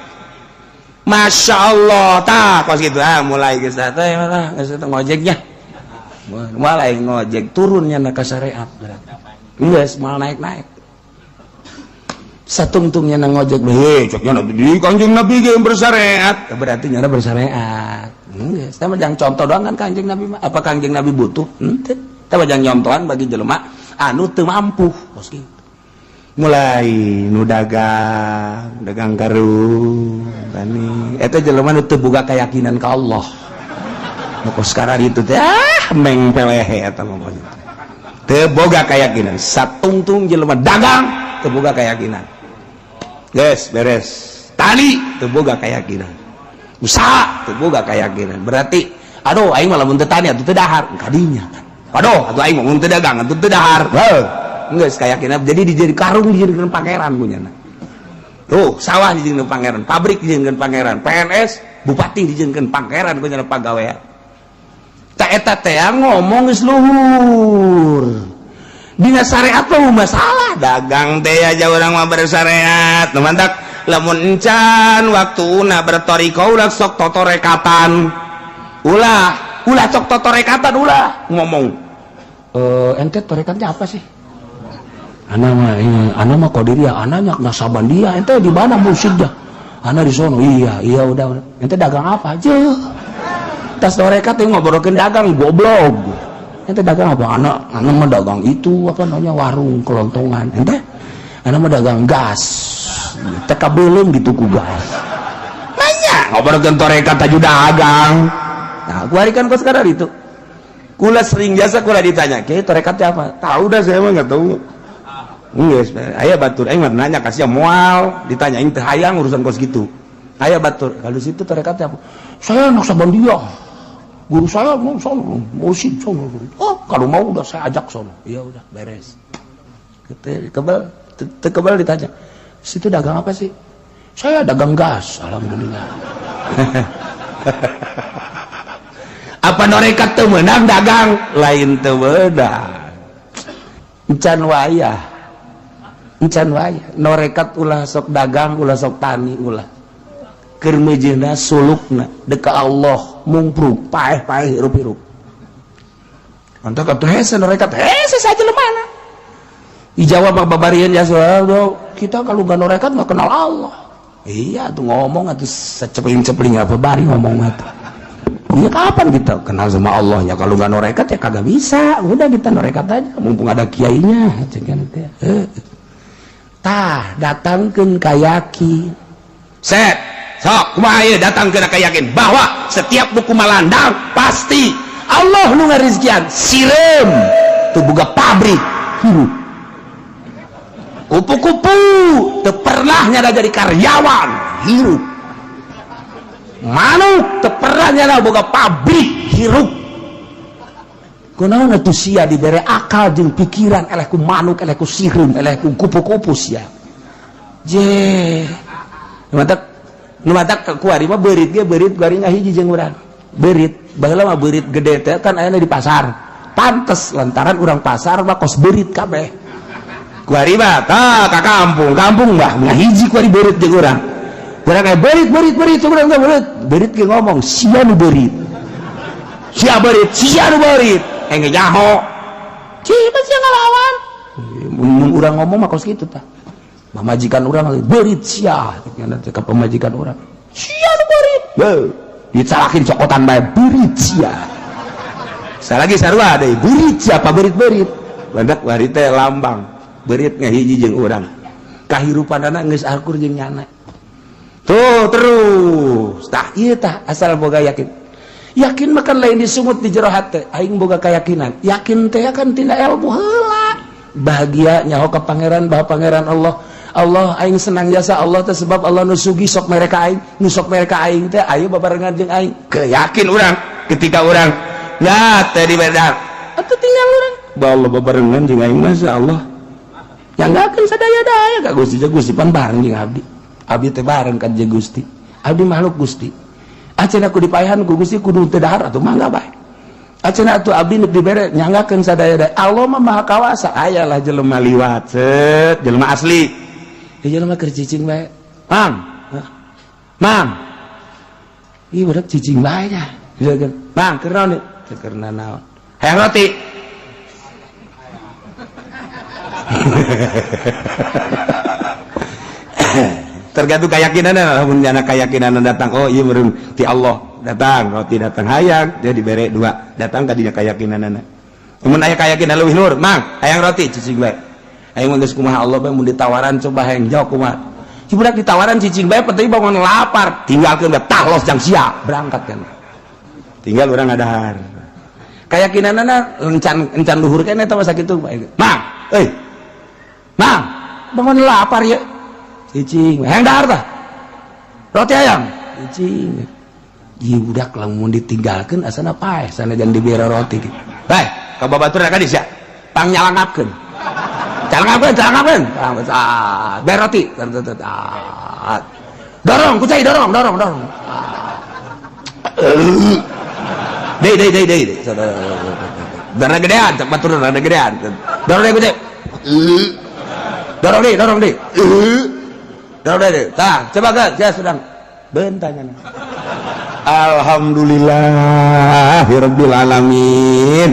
Masya Allah, tah kos gitu. Ah mulai geus teh mah geus ngojeknya. Mulai ngojek turunnya na ka syariat berarti. Geus moal naik-naik. Satungtungnya nang ngojek, heh ceknya nabi Kanjeng Nabi ge bersyariat, berarti nyana bersyariat. Geus, teh mah jang contoh doang kan Kanjeng Nabi mah. Apa Kanjeng Nabi butuh? Henteu. Teh mah jang nyontohan bagi jelema anu teu mampu kos kitu. Mulai nu dagang, dagang karung, tani. Eta jelema nu teu boga keyakinan ka Allah. Nu kos sekarang itu teh ah. Meng pelehe eta ngomong. Teu boga keyakinan. Satungtung jelema dagang teu boga keyakinan. Geus beres. Tani teu boga keyakinan. Usaha teu boga keyakinan. Berarti aduh, aing mah lamun teu tani atuh teu dahar kadinya kan. Aduh, atuh aing mah mun teu dagang atuh teu dahar. Heuh. Geus keyakinan jadi dijadi karung, dijadikan pangeran punya. Tuh, sawah dijadikan pangeran, pabrik dijadikan pangeran, PNS, bupati dijadikan pangeran punya pagawean. Tak eta teh ngomong geus luhur. Dina syariat mah masalah dagang teh aja urang mah bersyariat. Nu mantak lamun encan waktuna bertoriko ulah sok totorekatan. Ulah, ulah sok totorekatan, ulah ngomong. Eh, ente torekatnya apa sih? Ana mah ini, ana mah Qadiriyah, ana nyak Naqsyabandiyah, ente di mana mursyidnya? Ana di sono. Iya, udah, udah. Ente dagang apa? Aja. Tas torekat yang ngobrolkeun dagang, goblok. Ente dagang apa? Ana mah dagang itu, apa namanya, warung kelontongan. Ente? Ana mah dagang gas. Teka belum gitu ku gas. Nanya ngobrolkeun torekat aju dagang. Nah, gua hari kan kok sekarang itu. Kula sering jasa kula ditanya, "Kiai, torekatnya apa?" Tahu dah, saya mah nggak tahu. Geus, aya batur aing mah nanya kasih moal, ditanya aing teu hayang urusan kos gitu. Aya batur, kalau situ torekatnya apa? Saya Naqsyabandiyah. Guru saya mau sono, mursyid sono. Oh, kalau mau udah saya ajak sono. Iya udah, beres. Kebal, kebal ditanya. Situ dagang apa sih? Saya dagang gas, alhamdulillah. Apa norekat teu meunang dagang? Lain teu meunang. Encan wayah. Encan wayah. Norekat ulah sok dagang, ulah sok tani, ulah. Keur meujeuhna sulukna deka Allah mungpruk paeh-paeh hirup-hirup. Mantap atuh hese norekat hese saja lemana. Dijawab babarian ya, kita kalau nggak norekat nggak kenal Allah. Iya tuh ngomong atuh secepling-cepling apa bari ngomong atuh. Iya, kapan kita kenal sama Allah ya kalau nggak norekat? Ya kagak bisa. Udah, kita norekat aja mumpung ada kiainya. Tah, datangkeun kayakin. Set sok kumaha ieu datang ke yakin bahwa setiap buku malandang pasti Allah nu ngarizkian. Sireum teu boga pabrik hirup, kupu-kupu teu pernah nyada jadi karyawan hirup, manuk teu pernah nyada boga pabrik hirup. Kunaon atuh sia dibere akal jeung pikiran eleh ku manuk, eleh ku sireum, eleh ku kupu-kupu sia? Je nu matak kuari mah beurit ge, beurit kuari ngahiji jeung urang. Beurit baheula mah beurit gede teh kan ayana di pasar, pantes lantaran urang pasar mah kos beurit kabeh. Kuari mah tah ka kampung, kampung mah ngahiji kuari beurit jeung urang. Urang kayak beurit, beurit, beurit, urang teh beurit beurit ge ngomong, "Sia nu beurit, sia beurit, sia nu beurit." Engge nyaho. Ciba sia ngalawan mun urang ngomong mah kos kitu. Tah, pamajikan urang, "Beurit sia," ka pamajikan urang, "Sia nu beurit." Beuh, dicalakin cokotan bae, "Beurit sia." Saya lagi sarua deui, "Beurit siapa beurit-beurit." Landak wari teh lambang beurit ngahiji jeung urang. Kahirupanana geus akur jeung nyana. Tuh terus. Tah, ieu tah asal boga yakin. Yakin makan lain disungut di jero hate, aing boga keyakinan. Yakin teh kan tina ilmu heula. Bahagia nyaho ka pangeran, bahwa pangeran Allah. Allah aing senang jasa Allah teh sebab Allah nu sugih sok mere ka aing, nu sok mere ka aing teh ayo babarengan jeung aing. Keyakin urang ketika urang ya teh di bedar atuh tinggal urang bahwa Allah babarengan jeung aing, masya Allah. Yang gak akan sadaya-daya ka Gusti, Gusti pan bareng jeung abdi. Abdi teh bareng kan jeung Gusti. Abdi makhluk Gusti. Acan aku dipaehan ku Gusti kudu teu dahar atuh mangga bae. Acan atuh abdi nu dibere nyanggakeun sadaya-daya. Allah mah maha kawasa. Ayalah jelema liwat set jelema asli. Di jelema keur cicing bae. Mang, mang. Ih, budak cicing bae nya. Mang, keur naon? Teu keur naon. Hayang roti. Tergantung keyakinan. Lamun jana keyakinan datang, oh iya, meureun ti Allah datang roti, datang hayang dia dibere dua, datang ka dinya keyakinanana. Mun aya keyakinan leuwih nur, "Mang, hayang roti," cicing bae. Aing mah geus kumaha Allah bae, mun ditawaran coba hayang jauh kumaha. Si budak ditawaran cicing bae, penting bangun lapar, tinggalkeun bae, tah los jang sia, berangkat kan. Tinggal urang ngadahar. Keyakinanana encan encan luhur keneh eta mah sakitu. Mang, euy. Mang, bangun lapar ya. Cicing, hayang dahar tah. Roti ayam. Cicing. Ieu budak lamun ditinggalkeun asana paeh, sanajan dibere roti gitu. Bae, ka babatur ka sia. Pang nyalangapkeun. Calangapkeun, calangapkeun. Ah, bere roti. Dorong, kucai dorong, dorong, dorong. Deui, deui, deui, deui. Darah gedean, cek batur rada gedean. Dorong deui kucai. Dorong deui, dorong deui. Dorong deui. Tah, coba kan, saya sedang bentanya. Alhamdulillahirabbil alamin.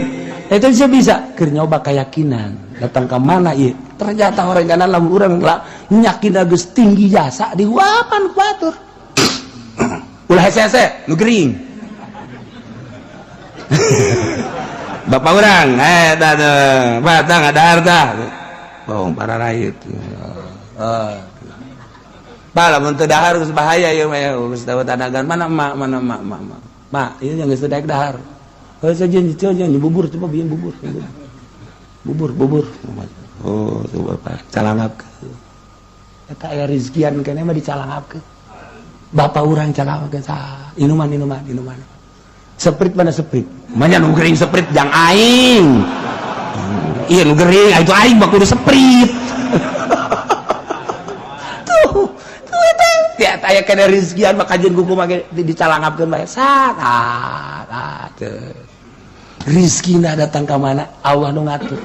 Itu saya bisa keur nyoba keyakinan. Datang ke mana ieu? Ternyata orang kanan lamun urang lah yakin geus tinggi jasa dihuapan ku batur. Ulah hese-hese, nu gering. Bapak urang, tah tuh, batang ada harta. Bohong para rakyat. Oh. Pak, lamun teu dahar geus bahaya ieu mah ya, geus tahu tanagan mana emak, mana emak, emak, emak. Mak, ieu yang geus daek dahar. Heuh saja saja bubur coba bieu bubur. Bubur, bubur. Oh, tuh bapak calangapkeun. Eta aya rezekian keneh mah dicalangapkeun. Bapak urang calangapkeun sah. Inuman, inuman, inuman. Seprit mana seprit? Manya nu gering seprit jang aing. Iya nu gering, itu aing mah kudu seprit. Tuh, tuh eta. Ya aya kana rezekian mah kajeun kuku mah dicalangapkeun bae. Sat, ah, teu. Rizkina datang ka mana? Allah nu ngatur.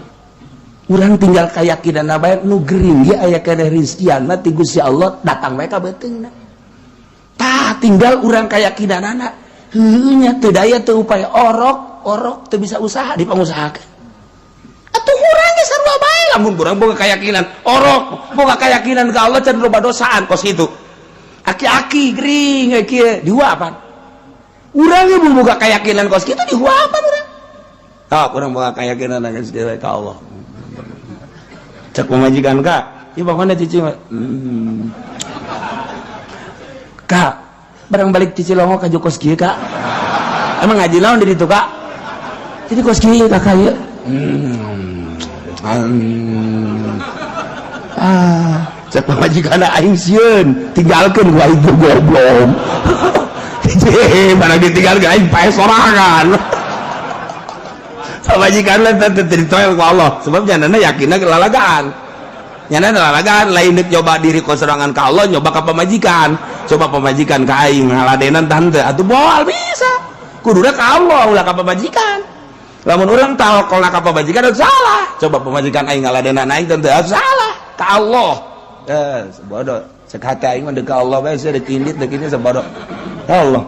Urang tinggal keyakinan bae nu gering ge aya kana rezekian mah ti Gusti Allah datang bae ka beuteungna. Tah tinggal urang keyakinanana. Heueuh nya teu daya teu upaya orok, orok teu bisa usaha dipangusahakeun. Atuh urang ge sarua bae lamun urang boga keyakinan orok, boga keyakinan ka Allah can loba dosaan kos kitu. Aki-aki gering kieu dihuapan. Urang ge boga keyakinan kos kitu dihuapan urang. Ah, urang boga keyakinan geus ka Allah. Cek pamajikan kak, ieu pokona cici. Kak, barang balik cici longo ka kos kieu kak. Emang ngaji naon di ditu kak? Jadi kos kieu kakak ieu. Ah, cek pamajikan aing sieun, tinggalkeun gua itu goblok. Barang ditinggalkeun aing pae sorangan. Pamajikan lah teh ditoel ku Allah, sebab janana yakinna kelalagaan. Nyana lalagaan lain deuk nyoba diri ku sorangan ka Allah, nyoba ka pamajikan. Coba pamajikan ka aing ngaladenan tante atuh moal bisa. Kuduna ka Allah ulah ka pamajikan. Lamun urang tawakal ka pamajikan salah. Coba pamajikan aing ngaladenan aing tante salah ka Allah. Eh, bodoh. Cek hati aing mah deuk ka Allah bae sia deuk indit deuk ini sabodoh. Ya Allah.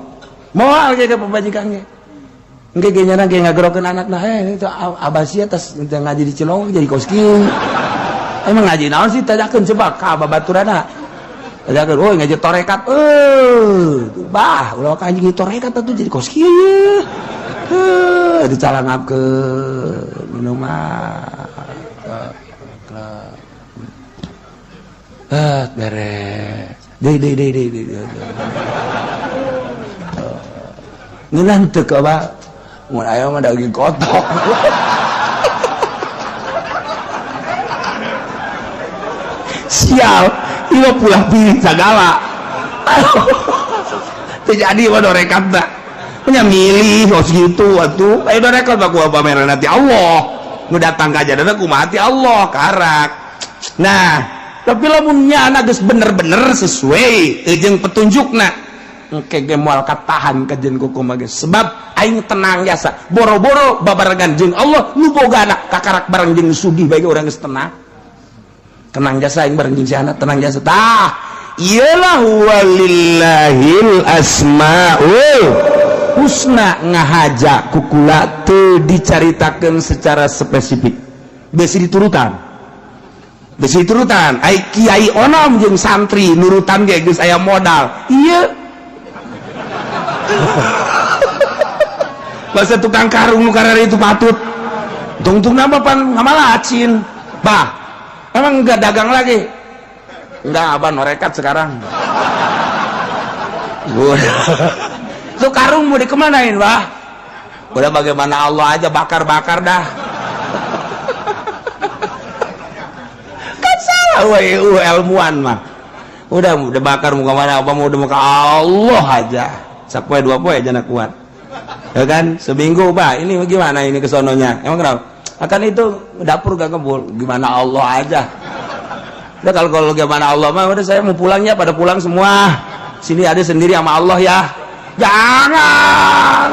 Moal ge ka pamajikan ge. Engke ge nyana ge ngagerokeun anakna, eh itu abah sia tas ngaji di Cilongok jadi kos kieu. Emang ngaji naon sih tanyakeun coba ka babaturana. Tanyakeun, oh ngaji torekat. Eh, bah, ulah ka anjing torekat atuh jadi kos kieu. Eh, dicalangapkeun minuman. Eh, beres. Deui deui deui deui deui. Ngeunah teu ka bah. Mun aya mah daging kotok. Sial, ieu pulah pilih sagala. Teu jadi mah dorekat tah. Nya milih kos kitu atuh. Aya dorekat mah kumaha pameran ti Allah. Nu datang ka jadana kumaha ti Allah karak. Nah, tapi lamun nyana geus bener-bener sesuai jeung petunjukna. Engke ge moal katahan kajeun kuku mah geus. Sebab aing tenang jasa. Boro-boro babarengan jeung Allah nu boga anak kakarak bareng jeung sugih bae urang geus tenang. Tenang jasa aing bareng jeung si anak tenang jasa. Tah, iyalah walillahil asmaul husna ngahaja kukula teu dicaritakeun secara spesifik. Besi diturutan. Besi diturutan. Ai kiai onom jeung santri nurutan ge geus aya modal. Ieu masa tukang karung nu karari itu patut. Tungtung nama pan ngamalacin. Bah, emang enggak dagang lagi? Enggak, abah norekat sekarang. Tuh karung mau dikemanain, bah? Udah bagaimana Allah aja bakar-bakar dah. Kan salah we ilmuwan mah. Udah bakar muka mana apa mau udah muka Allah aja. Sapoe dua poe aja nak kuat. Ya kan? Seminggu bah, ini gimana ini kesononya? Emang kenapa? Akan itu dapur gak kebul. Gimana Allah aja. Udah kalau gimana Allah mah udah saya mau pulangnya pada pulang semua. Sini ada sendiri sama Allah ya. Jangan.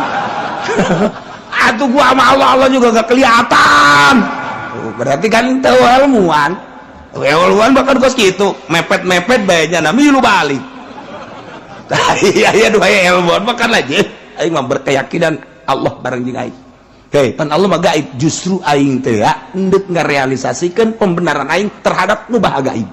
Atuh gua sama Allah, Allah juga gak kelihatan. Berarti kan tahu ilmuwan. Ilmuwan bahkan kos gitu, mepet-mepet bae nya milu balik. Iya iya dua ilmuwan bahkan aja aing mah berkeyakinan Allah bareng jeung aing. Hei, pan Allah mah gaib, justru aing teh endek ngarealisasikeun pembenaran aing terhadap nu baha gaib.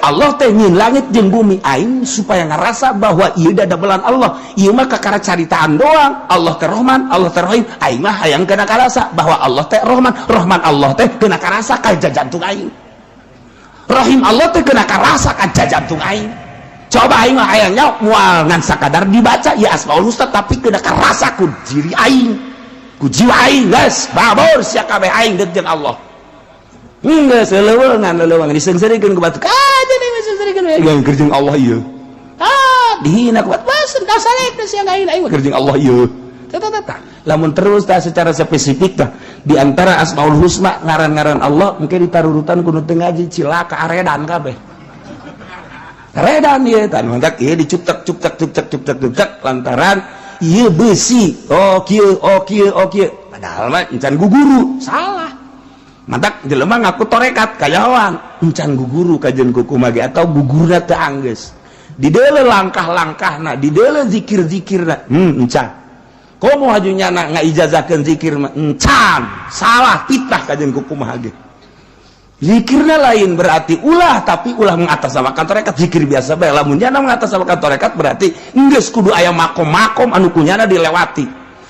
Allah teh nyin langit jeung bumi aing supaya ngerasa bahwa ieu dadamelan Allah, ieu mah kakara caritaan doang. Allah teh Rahman, Allah teh Rahim, aing mah hayang kena karasa bahwa Allah teh Rahman, Rahman Allah teh kena karasa ka jantung aing. Rahim Allah teh kena karasa ka jantung aing. Coba aing mah hayang nya moal ngan sakadar dibaca ya Asmaul Husna tapi kena karasa ku diri aing, ku jiwa aing geus babor sia kabeh aing deuk jeung Allah. Geus leuweungan leuweungan diseungseurikeun ku batur. Ah jadi diseungseurikeun we yang keur jeung Allah ieu. Ah dihina ku batur. Bas dasarek sia aing aing keur jeung Allah ieu. Tah tah tah. Lamun terus tah secara spesifik tah di antara Asmaul Husna ngaran-ngaran Allah mungkin ditarurutan ku nu teu ngaji cilaka aredan kabeh. Aredan ieu tah mantak ieu dicuptek cuptek cuptek cuptek cuptek lantaran ieu besi. Oh kieu oh kieu oh kieu. Padahal mah encan guguru salah. Mantak jelema ngaku torekat kayawan encan guguru kajen kuku mage atau gugurna teu anggeus. Dideule langkah-langkahna, dideule zikir-zikirna. Encan. Komo haju nyana ngaijazakeun zikir mah encan. Salah fitnah kajen kuku mage. Zikirna lain berarti ulah tapi ulah mengatasnamakan torekat zikir biasa bae. Lamun nyana mengatasnamakan torekat berarti geus kudu aya makom-makom anu kunyana dilewati.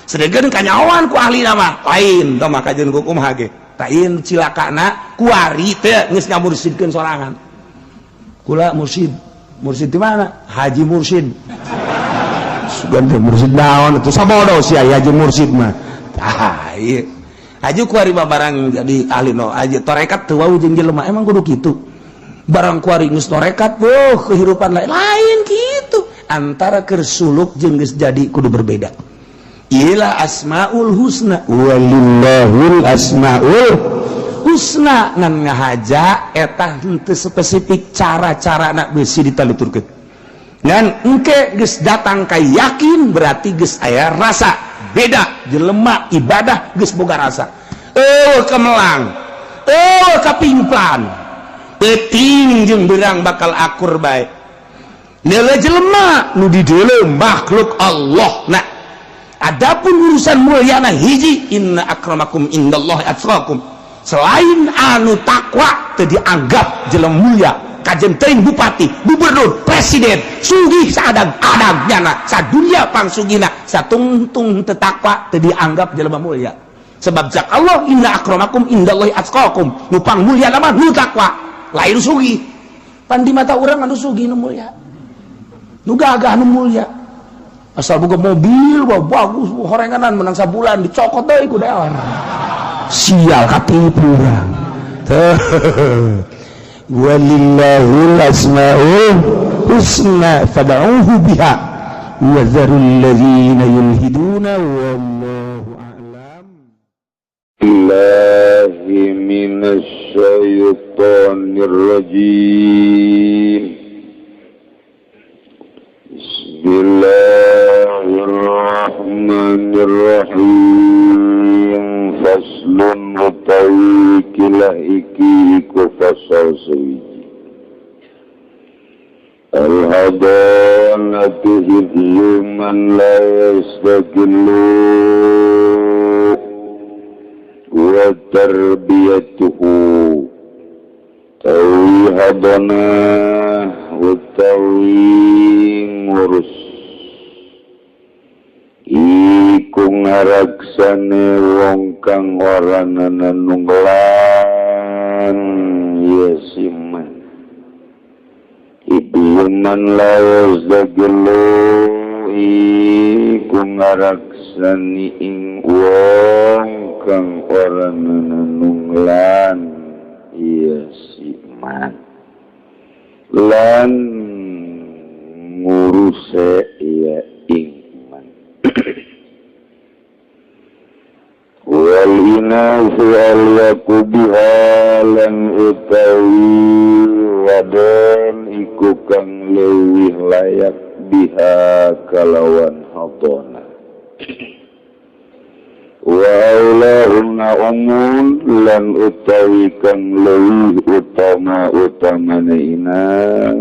Sedengkeun kanyawan ku ahli mah lain tah mah kajen kuku mage. Lain cilakana kuari teh geus ngamursidkeun sorangan. Kula mursid. Mursid di mana? Haji Mursid. Sugan teh mursid naon atuh sabodo sia Haji Mursid mah. Tah ieu. Haji kuari mah barang jadi ahli no haji torekat teu wau jeung jelema emang kudu kitu. Barang kuari geus torekat weuh kehidupan lain lain kitu. Antara keur suluk jeung geus jadi kudu berbeda. Ila asmaul husna walillahul asmaul husna ngan ngahaja eta henteu spesifik cara-cara nak besi ditaluturkeun ngan engke geus datang ka yakin berarti geus aya rasa beda jelema ibadah geus boga rasa eueuh kemelang eueuh kapimplan peuting jeung beurang bakal akur bae neuleuh jelema nu dideuleu makhluk Allah. Nah adapun urusan mulyana hiji inna akramakum indallahi atqakum. Selain anu takwa teu dianggap jelema mulia kajen teuing bupati, gubernur, presiden, sugih saadang-adang nyana, sadunia pangsugihna, satungtung teu takwa teu dianggap jelema mulia. Sebab cak Allah inna akramakum indallahi atqakum. Nu pang mulia mah nu takwa, lain sugih. Pan di mata urang anu sugih nu mulia. Nu gagah nu mulia. Asal boga mobil wah bagus horenganan menang sabulan dicokot deui ku dewan. Sial katipu urang. Walillahil asmaul husna fad'uhu biha wa dzarul ladzina yulhiduna wallahu a'lam. Billahi minasy syaithanir rajim. Bismillahirrahmanirrahim. Faslun utawi kilah iki iku fasal sewiji. Al-hadanatu hifzu man la yastaqillu wa tarbiyatuhu tawi hadanah utawi ngurus iku ngaraksane wong kang ora nanunggelan ya siman ibu man la yazdagillu Iku ngaraksani ing wong kang ora nenung lan iya si man lan nguruse iya ing man wal inasu al yakubiha lan utawi wadon iku kang leuwih layak biha kalawan hadona wa aulahunna umun lan utawi kang leuwih utama utamane inas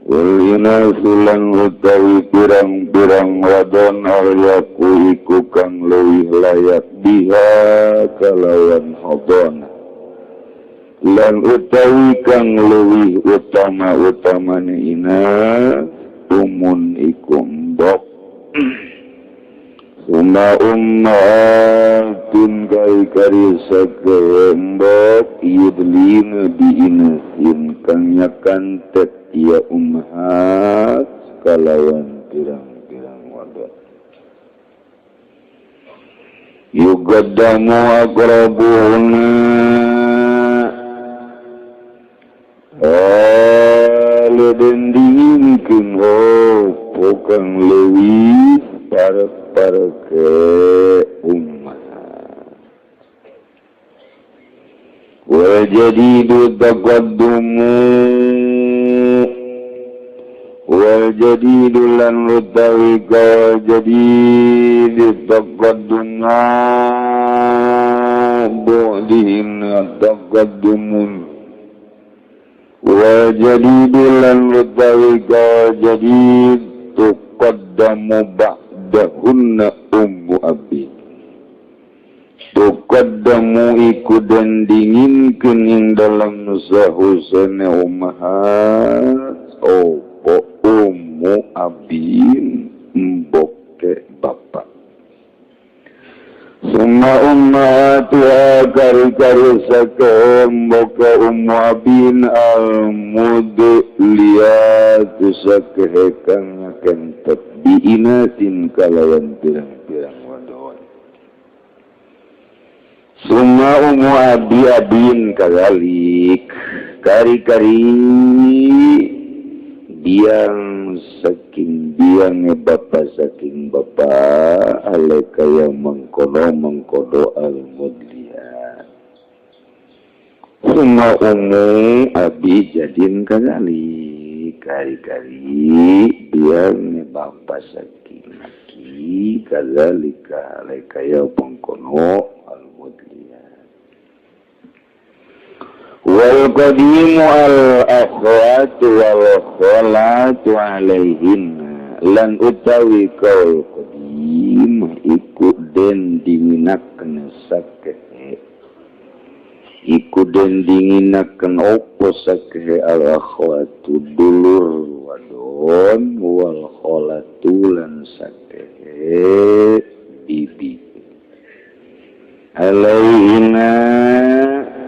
wal inasu lan utawi pirang-pirang wadon al yaku iku kang leuwih layak biha kalawan hadona lan utawi kang leuwih utama utamane ina umun iku mbok suma ummatin kari sake mbok yudlina biinasin kang nyakantet ya ummahat kalawan pirang-pirang wadon yugaddamu aqrabuhunna den dinginkeun opo kang leuwih parek-pareke ummah wal jadidu taqaddumu wal jadidu lan utawi kal jadidu taqaddumu bu'dihim taqaddumun wal jadidu lan utawi kal jadid tuqaddamu ba'dahunna ummu abi tuqaddamu iku den dinginkeun ing dalam sahusane ummahat opo ummu abin mboke bapak summa ummahatuha kari-kari sake mboke ummu abin al-mudliyatu sake kang nyakentet biinatin kalawan pirang-pirang wadon summa ummu abi abin kagalik kari-kari biang saking biange bapa saking bapa ale kaya mengkono mengkono al mudliyat summa ummu abi jadin kagalik kari-kari biange bapa saking aki kadzalika ale kaya mengkono al mudliyat wal qadimu al akhwatu wal khalatu alaihin lan utawi kaul qadim iku den dinginaken sakehe iku den dinginaken opo sakehe al akhwatu dulur wadon wal khalatu lan sakehe bibi alaihina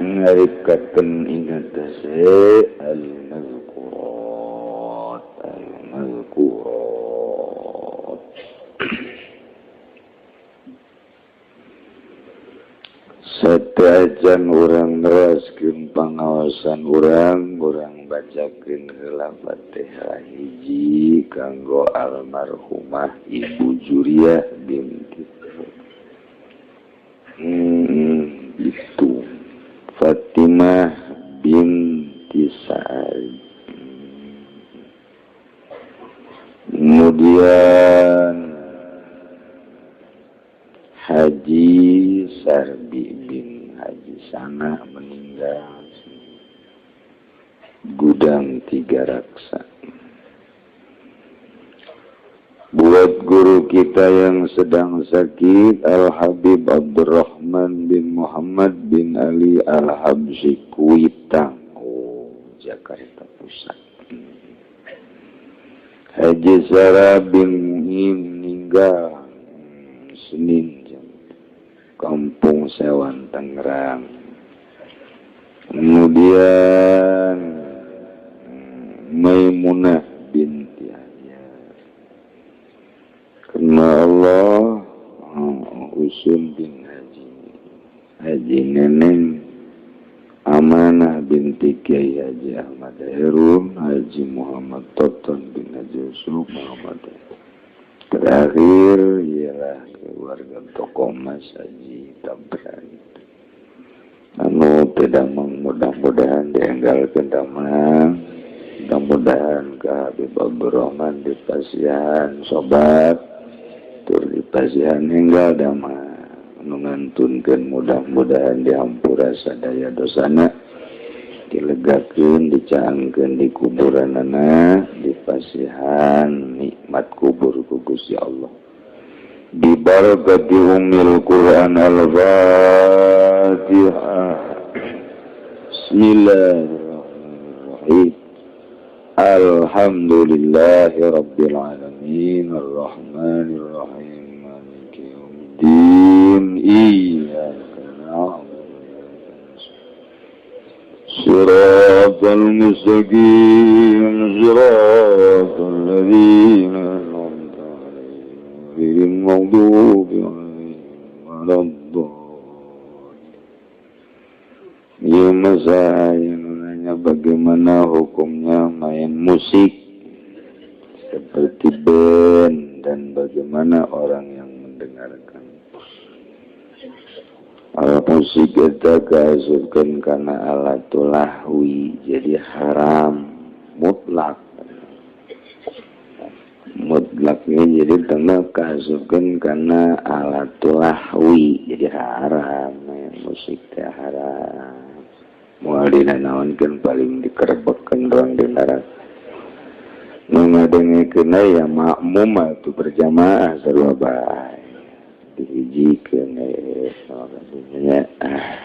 ngarikaken ing atase al-mazkurat al-mazkurat satajan urang neraskeun pangaosan urang urang bacakeun heula Fatihah hiji kanggo almarhumah Ibu Juriah binti itu Fatimah binti Sa'id. Kemudian Haji Sarbi bin Haji Sana meninggal Gudang Tiga Raksa. Buat guru kita yang sedang sakit, Al-Habib Abdurrahman bin Muhammad bin Ali Al-Habsyi Kuitang, oh, Jakarta Pusat. Haji Sarah bin Muhim meninggal Senin, Kampung Sewan, Tangerang. Kemudian Maimunah binti Haji Abdullah Usun bin Haji Haji Neneng Amanah binti Kiai Haji Ahmad Herun, Haji Muhammad Toton bin Haji Yusuf Muhammad. Terakhir ialah keluarga tokoh Mas Haji Tabran anu tidak, mudah-mudahan dienggalkeun damang, mudah-mudahan ke Habib Abdurrahman dipasihan sobat tur dipasihan enggal damang, nu ngantunkeun mudah-mudahan dihampura sadaya dosana, dilegakeun, dicaangkeun di kuburanana, dipasihan nikmat kubur ku Gusti Allah bibarakati ummil Quran. Al-Fatihah. Bismillahirrahmanirrahim. Alhamdulillahi rabbil alamin, arrahmanir rahim, maliki yaumiddin, iyyaka na'budu wa iyyaka nasta'in, siratal mustaqim, siratal ladzina an'amta 'alaihim, ghairil maghdubi 'alaihim waladdallin. Iya, masa yang nanya bagaimana hukumnya main musik seperti band dan bagaimana orang yang mendengarkan alat musik itu kaasupkeun karena alat lahwi, jadi haram mutlak mutlaknya. Jadi karena kaasupkeun karena alat lahwi, jadi haram main musik teh haram. Moal dinanaonkeun, paling dikerebekkeun doang di neraka. Nu ngadengekeun ya makmum atuh, berjamaah sarua bae dihijikeun nya. Ah,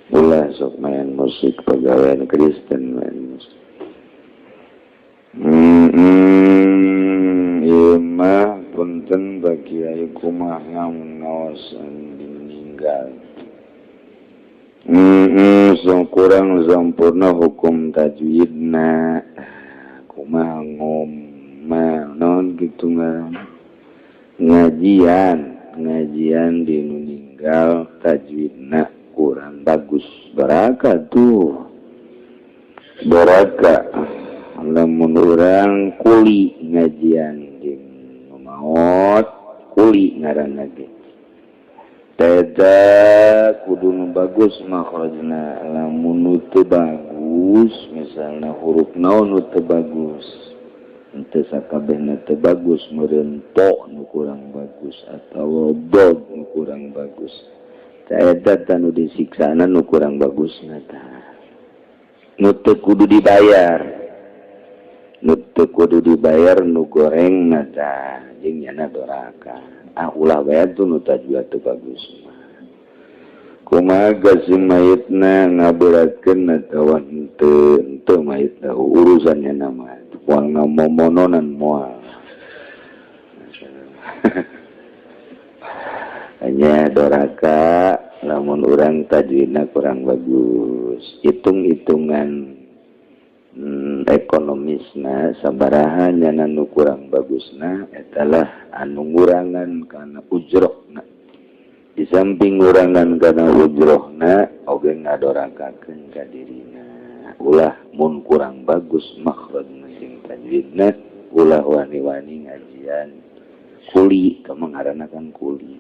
ulah sok main musik, pegawaian Kristen main musik. Ieu mah punten bagi kiai, kumaha ngawasan meninggal so kurang sampurna hukum tajwidna, kumaha ngomel non gitu ngaran ngajian ngajian di nu ninggal tajwidna kurang bagus. Baraka tuh, baraka lamun urang kuli ngajian di nu maot, kuli ngaranna ge. Teta kudu nu bagus makhrajna. Lamun nu teu bagus, misalna huruf naon nu teu bagus, henteu sakabehna teu bagus, meureun to nu kurang bagus atawa dod nu kurang bagus. Eta tah nu disiksana nu kurang bagusna tah. Nu teu kudu dibayar, nu teu kudu dibayar nu gorengna tah, jeung nyana doraka. Ah, ulah bae tuh nu tajwid teu bagus mah. Kumaha si mayitna, ngaberatkeun atawa henteu? Henteu, mayitna urusannya nama moal ngamomononan, moal hanya doraka lamun urang tajwidna kurang bagus. Hitung-hitungan ekonomisna sabaraha nyana nu kurang bagusna, etalah anu ngurangan kana ujrohna. Di samping ngurangan kana ujrohna oge ngadorakakeun ka dirina. Ulah mun kurang bagus makhrajna jeung tajwidna, ulah wani-wani ngajian kuli. Kamu ngaranna kan kuli,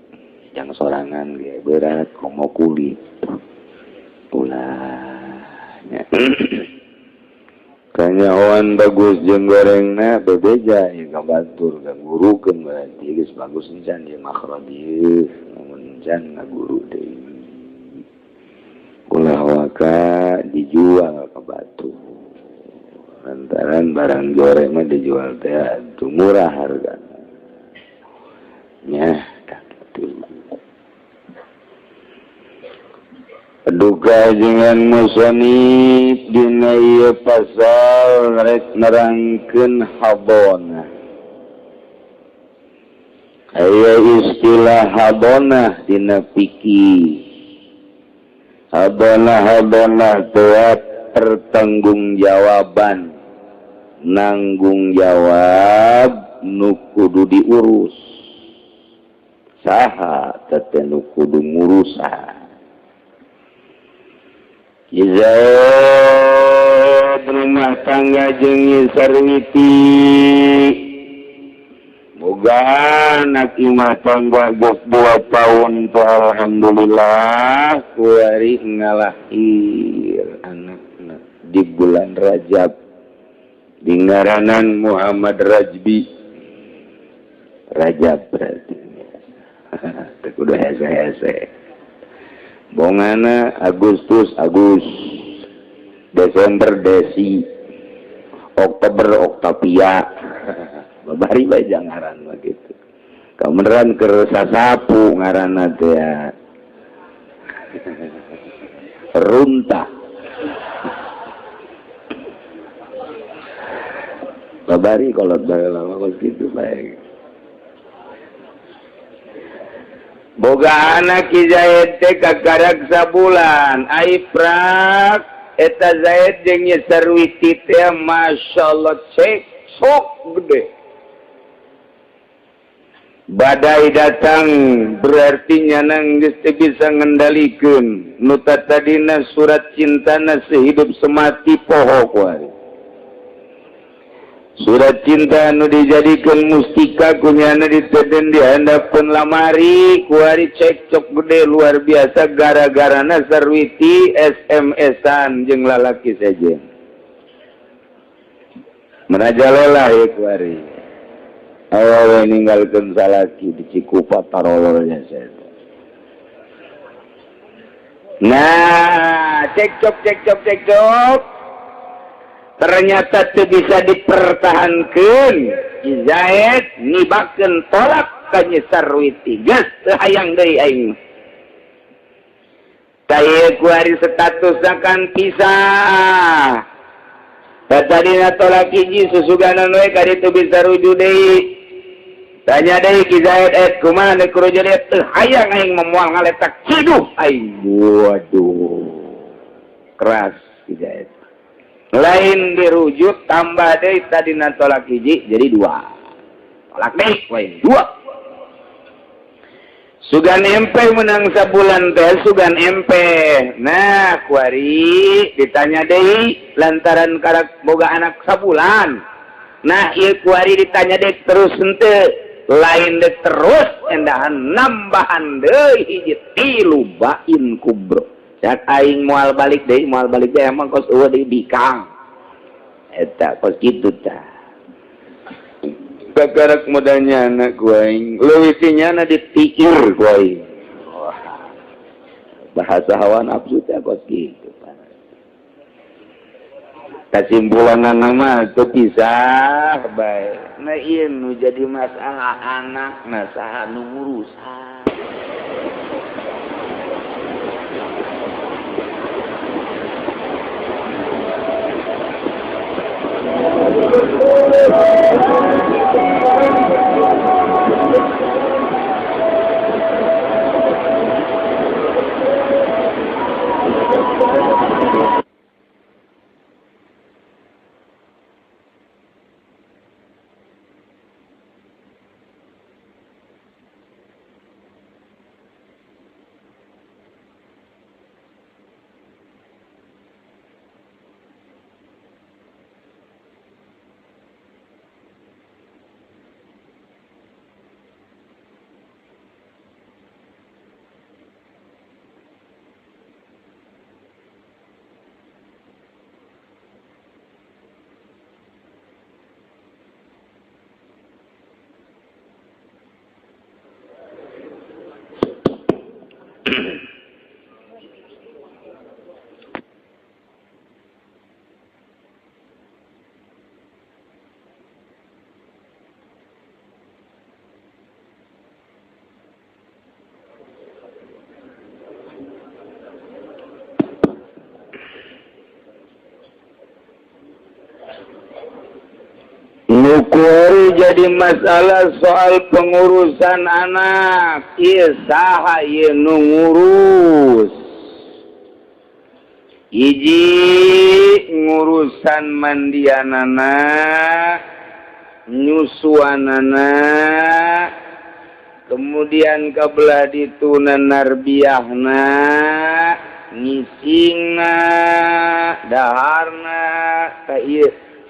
yang sorangan ge berat, komo kuli. Ulah nya. Kanyahoan bagus jeung gorengna bebeja ya ka batur, ka gurukeun, berarti geus bagus encan ieu makhraj ieu, lamun encan ngaguru deui. Ulah waka dijual ka batur, lantaran barang goreng mah dijual teh atuh murah hargana nya, kitu. Duka dengan musonif dina ieu pasal rek nerangkeun habonah. Aya istilah habonah dina fikih. Habonah, habonah teh pertanggungjawaban, nanggung jawab nu kudu diurus. Saha teh nu kudu ngurusan? Zaid rumah tangga jeung Sarwiti, boga anak imah tangga geus 2 tahun tuh, alhamdulillah kuari ngalahir anakna di bulan Rajab di ngaranan Muhammad Rajbi. Rajab berarti teu kudu hese-hese. Bongana Agustus Agus, Desember Desi, Oktober Oktavia. Babari bae ngaran mah kitu. Kameneran keur sasapu ngaranna teh ya. Runtah. Babari kolot bae lama kos kitu bae. Boga anak Ki Zaid teh kakarak sabulan. Ai prak eta Zaid jeung Nyi Sarwiti teh masyaallah cek sok gede. Badai datang berarti nyana geus teu bisa ngendalikeun. Nu tadina surat cintana sehidup semati poho kuari. Surat cinta nu dijadikan mustika kunyana diteden di handapeun lamari kuari cekcok gede luar biasa gara-garana Sarwiti SMS-an jeung lalaki sejen. Merajalela ya kuari. Awewe ninggalkeun salaki di Cikupa tarololnya saya. Nah, cekcok cekcok cekcok. Ternyata teu bisa dipertahankan. Zaid nibakeun tolak ka Nyi Sarwiti. Geus teu hayang deui aing. Tah kuari statusna kan pisah. Tadina tolak hiji susuganan we ka ditu bisa rujuk deui. Tanya deui Ki Zaid, kumaha deuk rujuk deui? Teu hayang aing moal ngaletak ciduh aing. Waduh. Keras Ki Zaid. Lain dirujuk tambah deui tadina tolak hiji jadi 2. Tolak deui lain 2. Sugan empe menang sabulan teh sugan empe. Nah, kuari ditanya deui lantaran karak boga anak sabulan. Nah, ieu kuari ditanya deui terus henteu. Lain deui terus endahan nambahan deui hiji 3 bain kubro. Cak aing moal balik deui, moal balik deui emang kos eueuh deui bikang. Eta kos kitu tah. Kakarak modalnya anak ku aing, leuwih ti nyana ditikir ku aing. Wah. Bahasa hawa nafsu teh kos kitu. Kasimpulan mah teu pisah bae. Nah ieu nu jadi masalah anak, nah saha nu ngurusan. Nukuri jadi masalah soal pengurusan anak. Ieu saha ieu nu ngurus? Hiji ngurusan mandianana, nyusuanana, Kemudian kabelah dituna narbiahna, ngisingna, daharna, ka ieu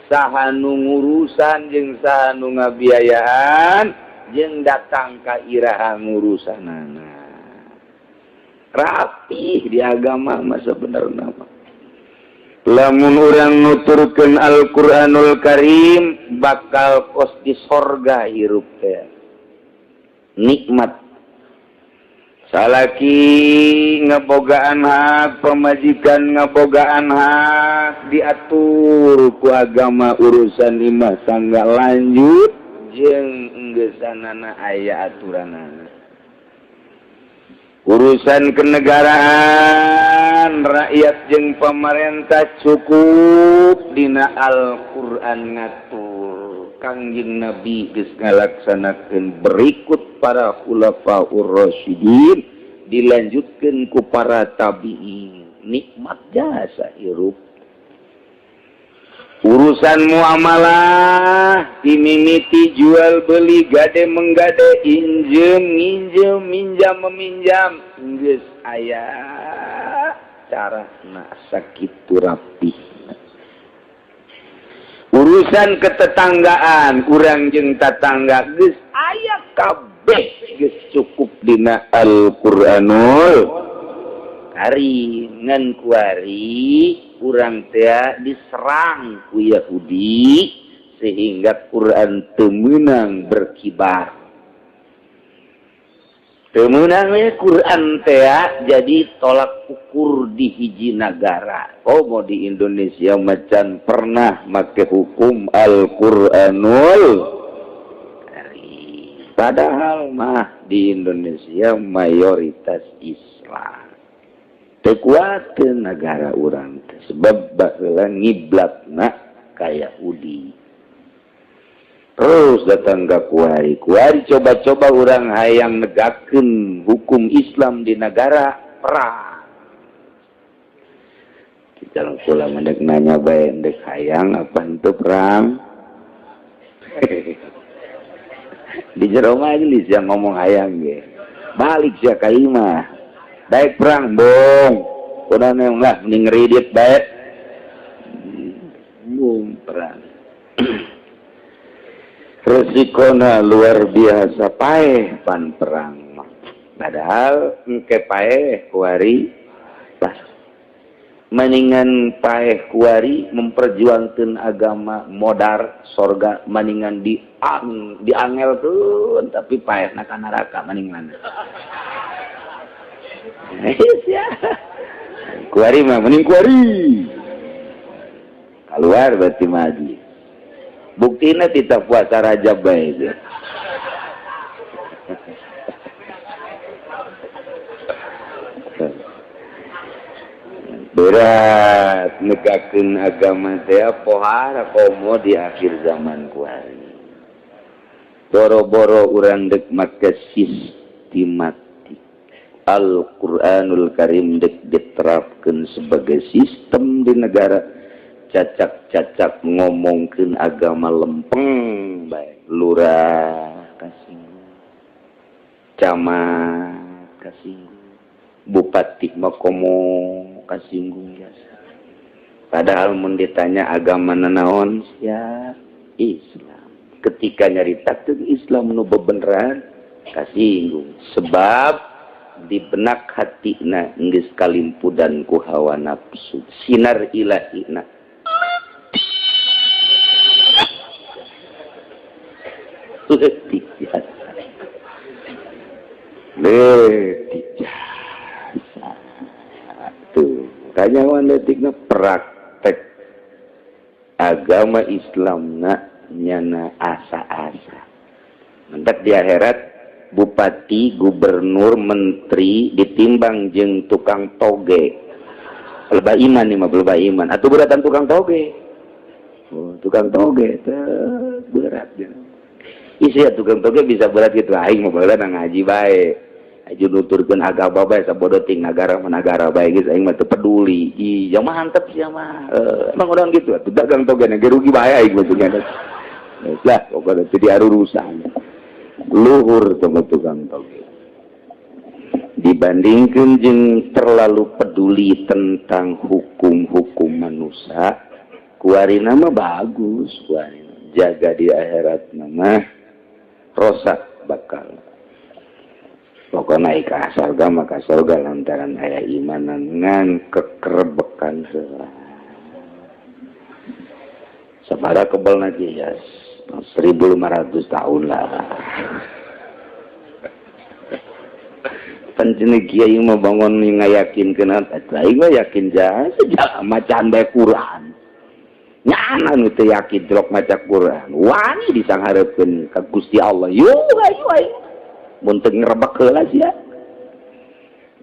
saha nu ngurusan jeung saha nu ngabiayaan jeung datang ka iraha ngurusanana. Rapih di agama mah sebenarnya mah. Lamun urang nuturkeun Al-Qur'anul Karim bakal kos di sorga hirup teh. Nikmat. Salaki ngebogaan hak, pemajikan ngebogaan hak, diatur ku agama urusan imah tangga lanjut jeung enggesanana aya aturanana. Urusan kenegaraan rakyat jeung pemerintah cukup dina Al-Qur'an ngatur. Kangjeng Nabi geus ngalaksanakeun berikut para khulafaur rasyidin, dilanjutkeun ku para tabi'in. Nikmat jasa hirup. Urusan muamalah dimimiti jual beli, gade menggade, injem nginjem, minjam meminjam, geus aya cara sakitu rapih. Urusan ketetanggaan urang jeung tatangga geus aya kabeh, geus cukup dina Al-Qur'anul Karim. Ngan kuari urang teh diserang ku Yahudi sehingga Quran teu meunang berkibar. Teu meunang we Quran teh jadi tolak ukur di hiji nagara. Oh, mau di Indonesia macan pernah make hukum Al-Qur'anul Karim. Padahal mah di Indonesia mayoritas Islam. Teu kuateun negara urang teh sebab baheula ngiblatna ka Yahudi. Terus datang ke kuari. Kuari coba-coba urang hayang negakeun hukum Islam di negara, perang. Kita kula mendek nanya bae, ndek hayang apa henteu perang? Di jero majelis yang ngomong hayang ge. Balik sia ka imah. Baik perang, bong. Udah lah mending ngeridit baik. Bung perang. Resikona luar biasa, paeh pan perang mah. Padahal engke paeh kuari pas. Maningan paeh kuari memperjuangkan agama modar sorga, maningan diangelkeun tapi paehna ka neraka, maning mana? Ya. Kuari mah mending kuari. Keluar berarti maju. Buktina tidak puasa Rajab bae itu. Berat negakeun agama teh pohara komo di akhir zaman kuari. Boro-boro urang dek make sistematik. Al-Qur'anul Karim dek diterapkeun sebagai sistem di negara. Cacak-cacak ngomongkeun agama lempeng bae. Lurah kasinggung, camat kasinggung, bupati mah komo kasinggung biasa. Padahal mun ditanya agama nanaon sia Islam. Ketika nyaritakeun Islam nu bebeneran kasinggung, sebab di benak hatina geus kalimpudan ku hawa nafsu, sinar ilahina. Leutik jasa. Leutik jasa. Tuh, kanyawan leutikna praktek agama Islamna nyana asa-asa. Mentak di akhirat bupati, gubernur, menteri ditimbang jeung tukang toge. Lebah iman nih mah, lebah iman. Atuh beratan tukang toge. Oh, tukang toge teh berat ya. Isi ya tukang toge bisa berat gitu. Aing mah baheula ngaji bae. Aju nuturkeun agama bae sabodo ting nagara managara bae geus aing mah teu peduli. Ih, jang mah hantep sia mah. Emang urang gitu atuh dagang toge ge rugi bae aing mah. Lah, pokokna teu diarurusan. Luhur sama tukang toge. Dibandingkan jeung terlalu peduli tentang hukum-hukum manusia, kuarina mah bagus, kuarina jaga di akhirat mah rosak bakal. Pokoknya naik ke surga maka surga lantaran aya imanan ngan kekerebekan heula. Sabara kebal lagi ya 1500 tahun lah. Pancen kiai mah bangun ngayakinkeun aing mah yakin jasa macan bae Quran. Nyana nu teu yakin delok maca Quran. Wani disanghareupeun ka Gusti Allah. Yo ayo ayo. Mun teu ngrebek heula sia.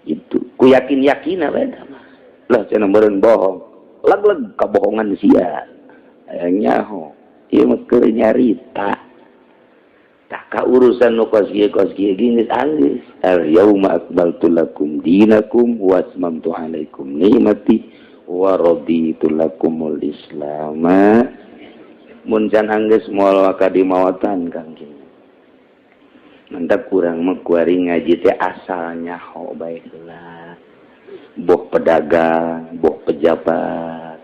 Itu ku yakin-yakina bae mah. Lah cenah meureun bohong. Leg-leg kabohongan sia. Hayang nyaho. Ieu mah keur nyarita. Tak urusan nu kos kieu geus anggeus. Al yauma akmaltu lakum dinakum wa atmamtu alaikum ni'mati wa raditu lakumul islam. Mun can anggeus moal waka dimawatan Kang Ki. Mantap kurang mah kuari ngaji teh asal nyaho bae heula. Boh pedagang, boh pejabat.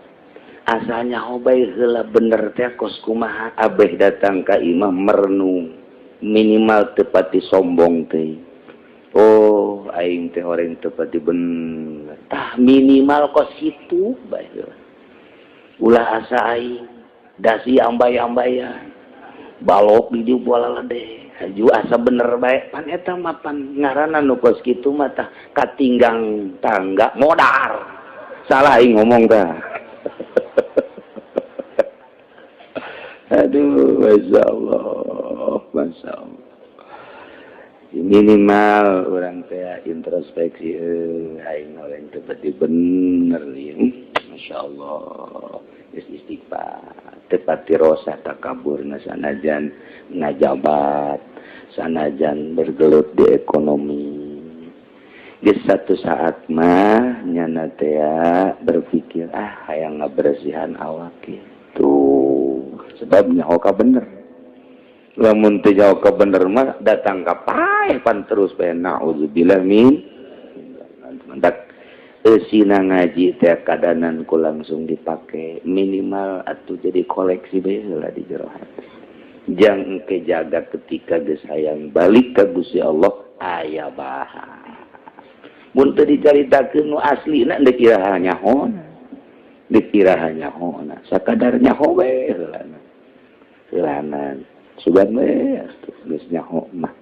Asal nyaho bae heula bener teh kos kumaha abeh datang ka imah merenung. Minimal tepati sombong teh. Oh, aing teh orang tepati bener. Tah minimal kos situ bae. Ulah asa aing dasi ambay-ambayan. Balok di dieu bola deh. Haju asa bener bae. Pan eta mah pan ngaranna nu kos kitu mah tah katinggang tangga modar. Salah aing ngomong tah. Aduh, Masya Allah, Masya Allah. Minimal orang teh introspeksi, aing orang teh berarti bener nih, Masya Allah. Geus istighfar, tepati rosa takabur sanajan ngajabat, sanajan bergelut di ekonomi. Geus satu saat mah nyana teh berpikir ah hayang ngabersihan awak gitu. Sebab nyaho ka bener. Lamun teu nyaho ka bener mah datang ka paeh pan terus bae naudzubillah min. Mantak eusina ngaji teh kadanan ku langsung dipake minimal atuh jadi koleksi bae heula di jero hati. Jang engke jaga ketika geus hayang balik ka Gusti Allah aya bahan. Mun teu dicaritakeun nu aslina deuk iraha nyahona. Deuk iraha nyahona sakadar nyaho we heula. Heulanan sugan we atuh geus nyaho mah.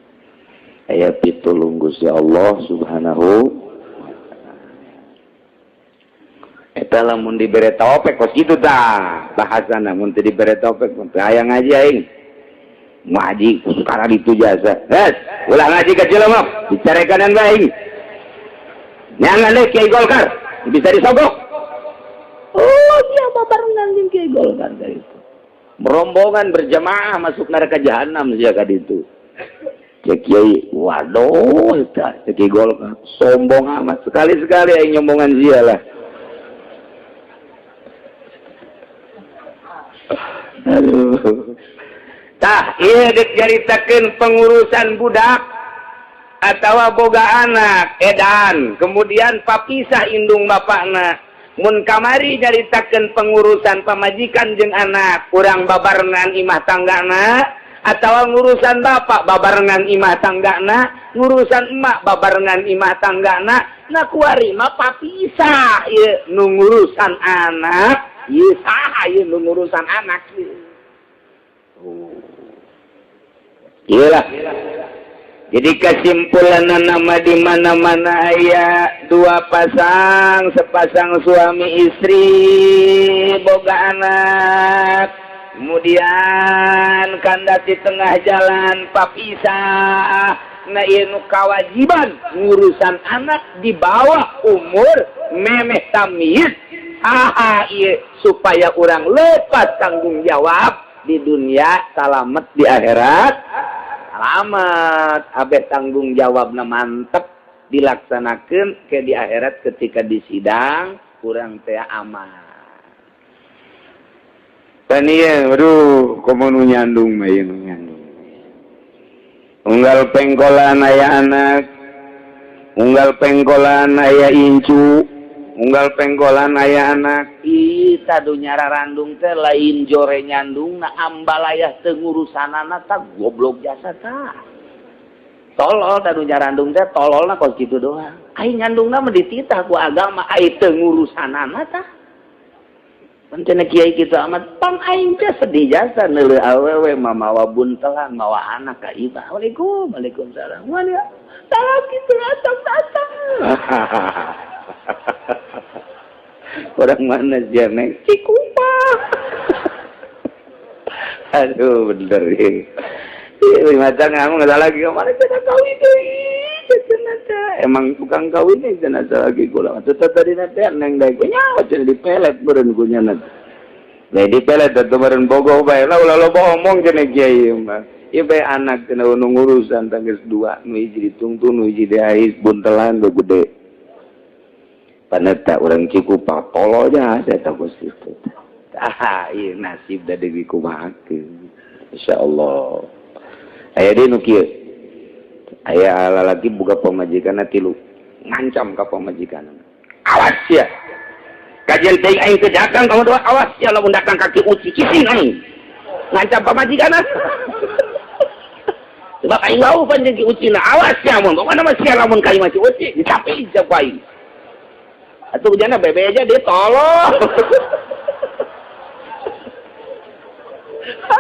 Aya pitulung Gusti Allah Subhanahu wa taala. Eta lamun dibere taufik kos kitu tah bahasana mun teu dibere taufik mun teu aya ngaji aing. Ngaji karena ditu jasa. Hes, ulah ngaji ka Cilemok, dicarekanan bae aing. Nyangan deh Kiai Golkar, bisa disogok. Oh, dia babarengan jeung Kiai Golkar dari itu. Rombongan berjamaah masuk neraka jahanam sia ka ditu. Cek Kiai, waduh eta cek Kiai Golkar sombong amat sekali-sekali aing nyombongan sia lah. Aduh. Tah, ieu deuk caritakeun pengurusan budak atawa boga anak edan, kemudian papisah indung bapakna. Mun kamari nyaritakeun pengurusan pamajikan jeung anak, urang babarengan imah tanggana, atawa ngurusan bapak babarengan imah tanggana, ngurusan emak babarengan imah tanggana, nah kuari mah papisah ieu nu ngurusan anak, ieu saha ieu nu ngurusan anak ieu. Oh. Iyalah. Jadi kesimpulan nama di mana-mana aya dua pasang, sepasang suami istri, boga anak. Kemudian kandat di tengah jalan papisah. Nah ieu nu kawajiban ngurusan anak di bawah umur memeh tamyiz. Haha ieu supaya urang lepas tanggung jawab di dunia, salamet di akhirat. Selamat, abeh tanggung jawabna mantep dilaksanakan ke di akhirat ketika di sidang kurang teh aman. Pan ieu, aduh, komo nu nyandung mah ieu nu nyandung. Unggal pengkolan aya anak, unggal pengkolan aya incu, unggal pengkolan aya anak. Ih, tadu nyararandung teh lain jore nyandung na, ambalayah teu ngurusanana tah goblok jasa tah. Tolol tadu nyarandung teh, tololna kos kitu doang. Ai nyandungna mah dititah ku agama, ai teu ngurusanana tah. Cenah kiai kitu amat pang aing teh sedih jasa neuleuh awewe mamawa buntelan, mawa anak ka imah. Waalaikum, waalaikumsalam. Mana salaki teu datang-datang. Orang mana sih, Neng? Cikupa. Aduh, bener ya. Iya, macam kamu nggak lagi kemana cenah kawin deui cenah teh. Emang tukang kawin nih cenah lagi kula. Tetep tadi teh neng daek nyawa cenah dipelet beureun ku nya. Lain dipelet atuh beureun bogoh bae lah, ulah loba omong cenah kiai mah. Ieu bae anak cenah nu ngurusan tah geus dua, nu hiji ditungtun, nu hiji diais buntelan nu gede. Paneta urang Cikupa tolol aja eta geus kitu. Ah, ieu nasib da deui kumahakeun. Insyaallah. Aya deui nu kieu. Aya lalaki boga pamajikanna tilu, ngancam ka pamajikanna. Awas ya. Kajian teuing aing teu datang kamu doa, awas ya lamun datang kaki uci cicing aing. Ngancam pamajikanna. Sebab aing wau panjang ki ucina, awas ya mun. Pokona mah sia lamun ka imah si uci dicapi ku aing. Atuh jana bebe aja dia tolong.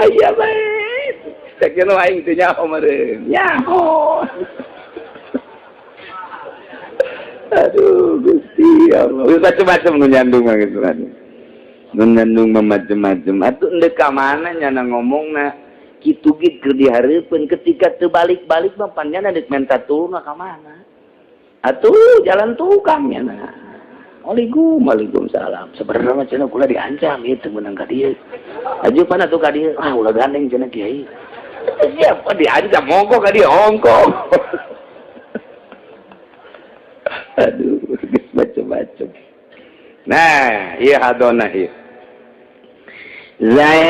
Aya bae. Cek nu aing teu nyaho meureun. Nyaho. Aduh, Gusti Allah. Geus macem-macem nu nyandung mah geus. Nu nyandung mah macem-macem. Atuh endek ka mana nyana ngomongna? Kitu ge keur dihareupeun ketika teu balik-balik mah pan nyana deuk menta tulungna ka mana? Atuh jalan tukang nyana. Waalaikum, waalaikumsalam. Sebenarnya mah cenah kula diancam ieu teu meunang ka dieu. Aju pan atuh ka dieu. Ah, ulah gandeng cenah kiai. Siapa diancam monggo ka dieu ongko. Aduh, geus macem-macem. Nah, ieu hadona ieu. Zaid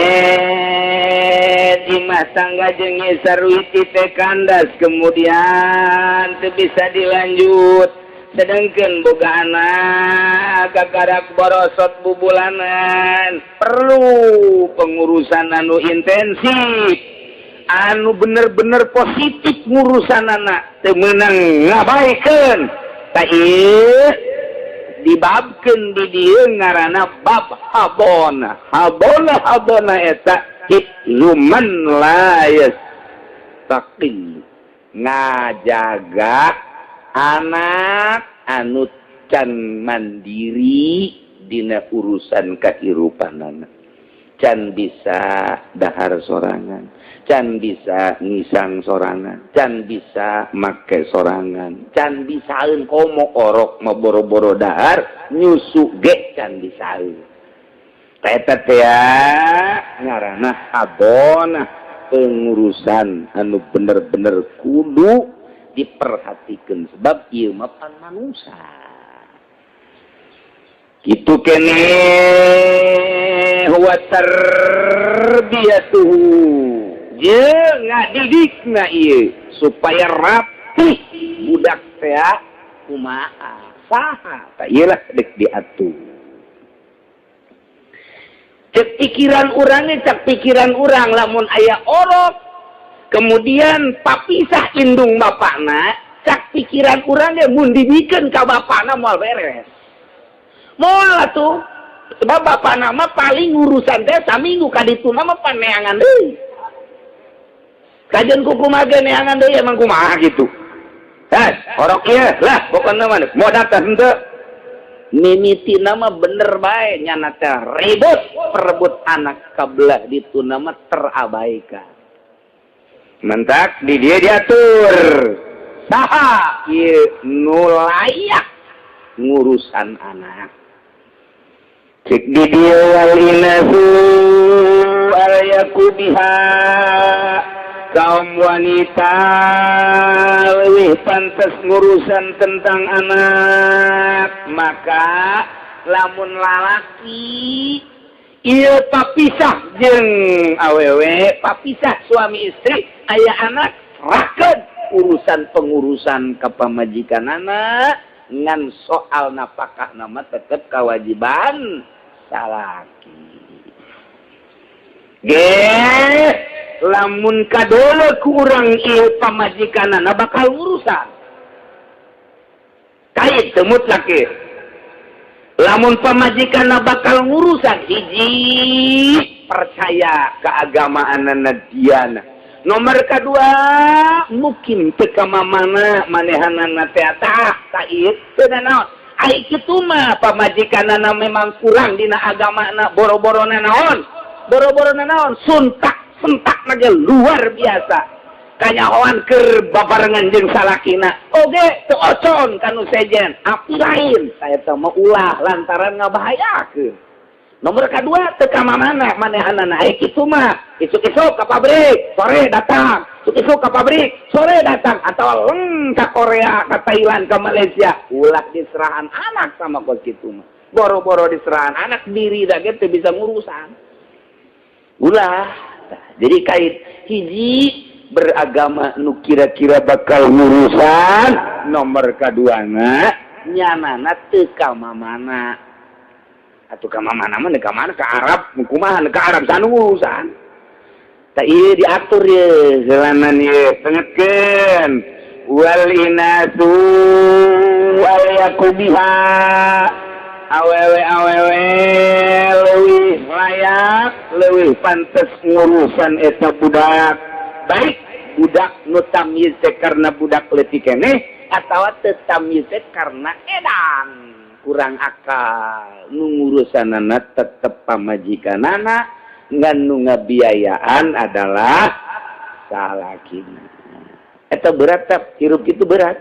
imah tangga jeung Sarwiti teh kandas, kemudian teu bisa dilanjut. Sedangkan boga anak kakarak borosot bubulanan, perlu pengurusan anu intensif, anu bener-bener positif ngurusan anak, teu meunang ngabaikeun. Tah ieu dibabkeun di dieu ngaranna bab habona. Habona habona eta hifzuman la yastaqil, ngajaga anak anu can mandiri dina urusan kehirupanana, can bisa dahar sorangan, can bisa ngisang sorangan, can bisa make sorangan, can bisaeun komo orok mah boro-boro dahar nyusu ge can bisaeun. Eta teh ngaranna habona, pengurusan anu bener-bener kudu diperhatikan sebab ieu mah pan manusia. Kitu kene huwa tarbiyatuhu jeung ngadidikna ieu supaya rapih budak teh kumaha saha tah ieu lah dek diatur. Cek pikiran urang, cek pikiran urang lamun aya orok kemudian papisah indung bapakna, cak pikiran urang ge mun dibikeun ka bapakna moal beres. Moal atuh. Sebab bapakna mah paling urusan teh saminggu ka dituna mah paneangan deui. Kajian kumaha ge neangan deui emang kumaha gitu. Heh, orok ieu lah pokona mah mau datang henteu. Mimitina mah bener bae nyana teh ribut perebut anak kabelah dituna mah terabaikan. Mentak di dia diatur saha ieu nu layak ngurusan anak. Cek di dia wal inasu al yakubiha, kaum wanita lebih pantas ngurusan tentang anak. Maka lamun lalaki ieu papisah jeung awewe, papisah suami istri aya anak, Serahkan urusan pengurusan ke pamajikanana, ngan soal napakah nama tetep kewajiban salaki ge. Lamun kadolo kurang ieu pamajikanana bakal urusan kait teu mutlak ieu. Lamun pamajikanna bakal ngurusan, hiji, percaya keagamaan diana. Nomor kedua, mungkin teu ka mana manehanana teh tah tah ieu teu naon. Ai kitu mah pamajikanana memang kurang dina agamana, boro-boro naon, boro-boro naon, suntak sentak ge luar biasa, kanyahoan keur babarengan jeung salakina oge teu ocon kanu sejen api lain. Saya teh mah ulah, lantaran ngabahayakeun. Nomor kedua, teu ka mana manehanana. Ai kitu mah isuk-isuk ka pabrik, sore datang, isuk-isuk ka pabrik, sore datang, atau leng ka Korea, ka Thailand, ka Malaysia, ulah diserahan anak sama kos kitu mah. Boro-boro diserahan anak, diri da ge teu bisa ngurusan, ulah. Jadi kait hiji, beragama nu kira-kira bakal ngurusan. Nomor kaduana, nyanana teu ka mamana atuh. Ka mamana mah ka mana? Ka Arab kumaha? Ka Arab sanu ngurusan? Tak, ieu diatur ye jalanan ye tengetkeun. Wal inasu alyaqu biha, awewe awewe leuwih layak, leuwih pantes ngurusan eta budak, baik budak nu tamyiz teh karena budak leutik keneh atawa teu tamyiz teh karena edan kurang akal. Nu ngurusanana tetep pamajikanana, ngan nu ngabiayaan adalah salakina. Eta berat tap hirup itu, berat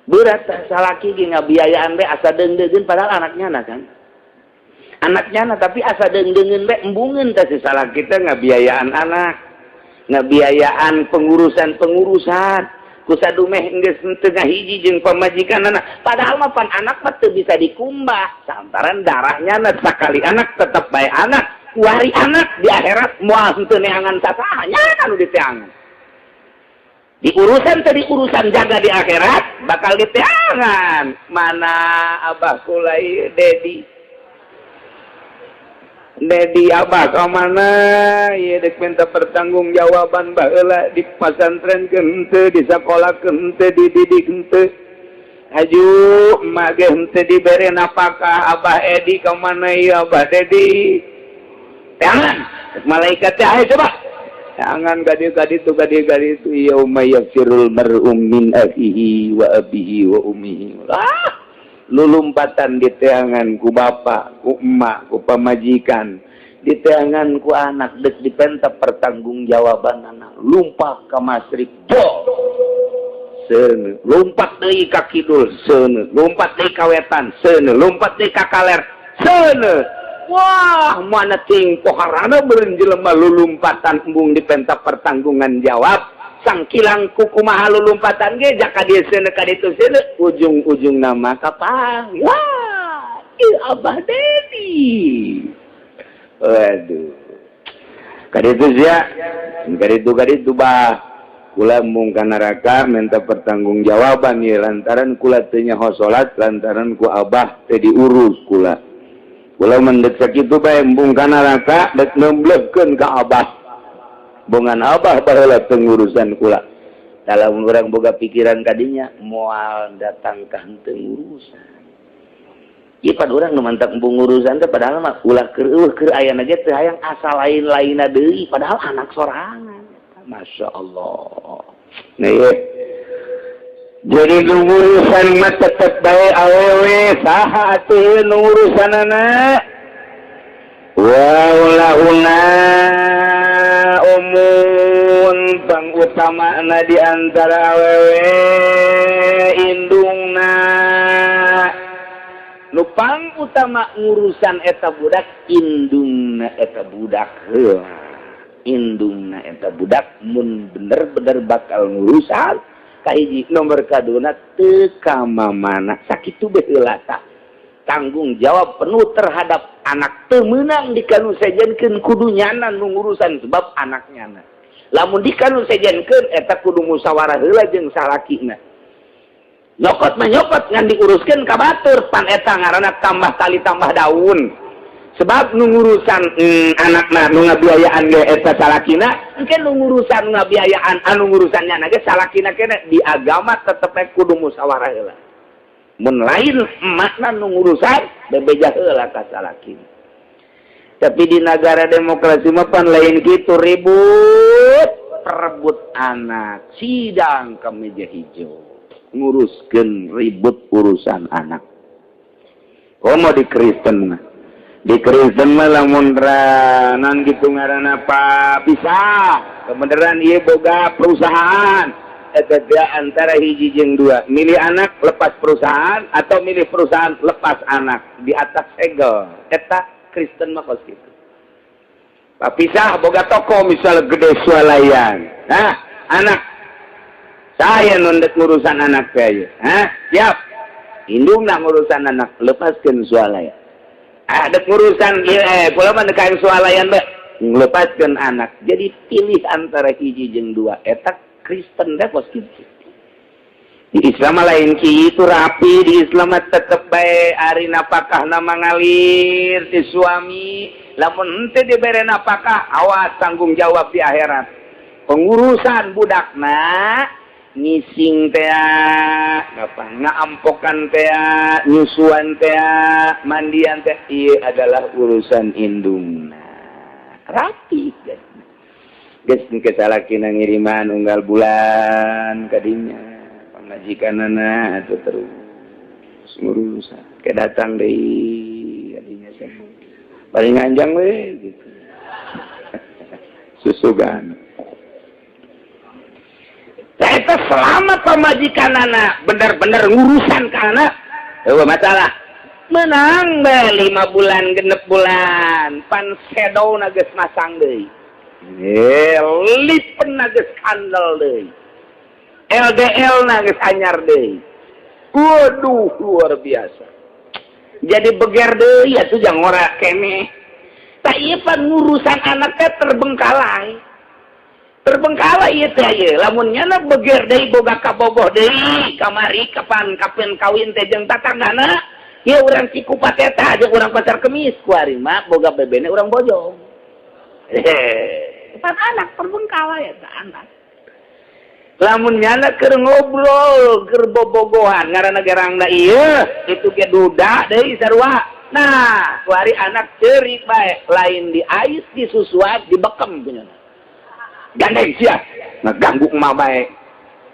berat. Salaki ge ngabiayaan be asa deung-deungeun, padahal anaknya na kan, anaknya na, tapi asa deung-deungeun be, embungeun teh si salaki teh ngabiayaan anak, ngabiayaan pengurusan-pengurusan kusadumeh geus teu ngahiji jeung pamajikanana. Padahal mah pan anak mah teu bisa dikumbah lantaran darahnya na. Sakali anak tetep bae anak, wari anak di akhirat moal henteu neangan sasaha, nya nu diteangan di urusan tadi, urusan jaga di akhirat bakal diteangan. Mana abah kulai Dedi, Dedi abah ka mana ieu? Dek minta pertanggungjawaban. Baheula di pasantren henteu, di sekolah henteu, dididik henteu, aju emak ge henteu dibere napakah. Abah Edi ka mana ieu? Abah Dedi teangan malaikat teh, ayo coba jangan gadi gadi itu, gadi gadi itu. Yauma yafirul mar'u min akhihi wa abihi wa ummihi. Ah, lulumpatan di teangan ku bapak, ku emak, ku pamajikan, di teangan ku anak, dek dipenta pertanggungjawaban anak. Lumpat ke masrik bo seuneu, lompat deui ka kidul seuneu, lompat deui ka wetan seuneu, lompat deui ka kaler seuneu. Wah, mana ting poharana beureun jelema lulumpatan embung dipenta pertanggungan jawab. Sangkilang kukumaha lulumpatan ge, jaka dieu seuneu, ka ditu seuneu, ujung-ujung nama kapang. Wah, ieu Abah Dedi. Waduh, ka ditu sia, ka ditu, ka ditu. Bah, kula mung ka neraka minta pertanggungjawaban ieu lantaran kula teu nyaho salat, lantaran ku abah teu diurus kula. Kula mendek sakitu bae embung ka neraka, dek nemblehkeun ka abah, bongan abah baheula teu ngurusan kula. Dalam orang boga pikiran kadinya moal datang ka henteu ngurusan. Ieu pan urang nu mantak embung ngurusan teh, padahal mah ulah keur eueuh, keur aya ge teu hayang, asa lain-lainna deui, padahal anak sorangan. Masya Allah. Nah, iya. Jadi nu ngurusan mah tetep bae awewe. Saha atuh nu ngurusanana? Wa ulahuna umun, pang utamana di antara awewe indungna. Nu pang utama ngurusan eta budak indungna eta budak heula. Indungna eta budak mun bener-bener bakal ngurusan kahiji. Nomor kaduna, teu ka mamana, sakitu bae heula tah. Tanggung jawab penuh terhadap anak teu meunang dikanu sejenkeun, kudu nyana nu ngurusan sebab anaknya. Lamun dikanu sejenkeun eta kudu musyawarah heula jeung salakina. Nyokot mah nyokot, ngan diuruskeun ka batur, pan eta ngaranna tambah tali tambah daun. Sebab nu ngurusan anakna, nu ngabiayaan ge eta salakina, engke nu ngurusan ngabiayaan anu ngurusannya ge salakina kene. Di agama tetep kudu musyawarah heula. Mun lain emakna nu ngurusan, bebeja heula ka salakina. Tapi di negara demokrasi mah pan lain gitu, ribut perebut anak, sidang ke meja hijau, nguruskeun ribut urusan anak. Komo di Kristen mah, di Kristen mah lamun non gitu ngaranna pisah kebenaran ieu boga perusahaan, eta antara hiji jeung dua, milih anak lepas perusahaan atau milih perusahaan lepas anak, di atas segel eta. Kristen mah kos kitu. Papisah boga toko misal gede swalayan, nah anak saya nundek ngurusan anak saya, hah, siap indungna ngurusan anak, lepaskan swalayan. Ada ngurusan kula mah dek swalayan bae, lepaskan anak. Jadi pilih antara hiji jeung dua eta. Kristen deh kos kitu. Di Islam lain kitu, rapi. Di Islam tetep bae ari napakah nama ngalir di suami. Lamun henteu dibere napakah, awas, tanggung jawab di akhirat. Pengurusan budakna, ngising teh apa, ngaampokan teh, nyusuan teh, mandian teh, ieu adalah urusan indungna. Rapi geus, ke salakina ngiriman unggal bulan kadinya pamajikanana atuh terus ngurusan ke datang deui kadinya, paling nganjang we gitu susugan. Eta selama pamajikan anak bener-bener ngurusan ke anak, eueuh masalah. Menang be 5 bulan, 6 bulan, pan sedona geus masang deui, lipen geus kandel deui, LDL na geus anyar deui. Waduh, luar biasa, jadi beger deui atuh jang ngora keneh. Tak, ieu pan ngurusan anaknya terbengkalai, terbengkalai ieu teh. Ieu lamun nyana beger deui, boga kabogoh deui kamari, kapan kapan kawin teh jeung tatanggana ieu, urang Cikupa eta jeung urang Pasar Kemis, kuari mah boga bebene urang Bojong. Pan anak terbengkalai eta anak. Lamun nyana keur ngobrol, keur bobogohan, ngaranna gerangna ieu itu ge duda deui sarua. Nah, kuari anak ceurik bae, lain di ais, di susuan, di bekem punya gandeng sia, ngeganggu emak bae.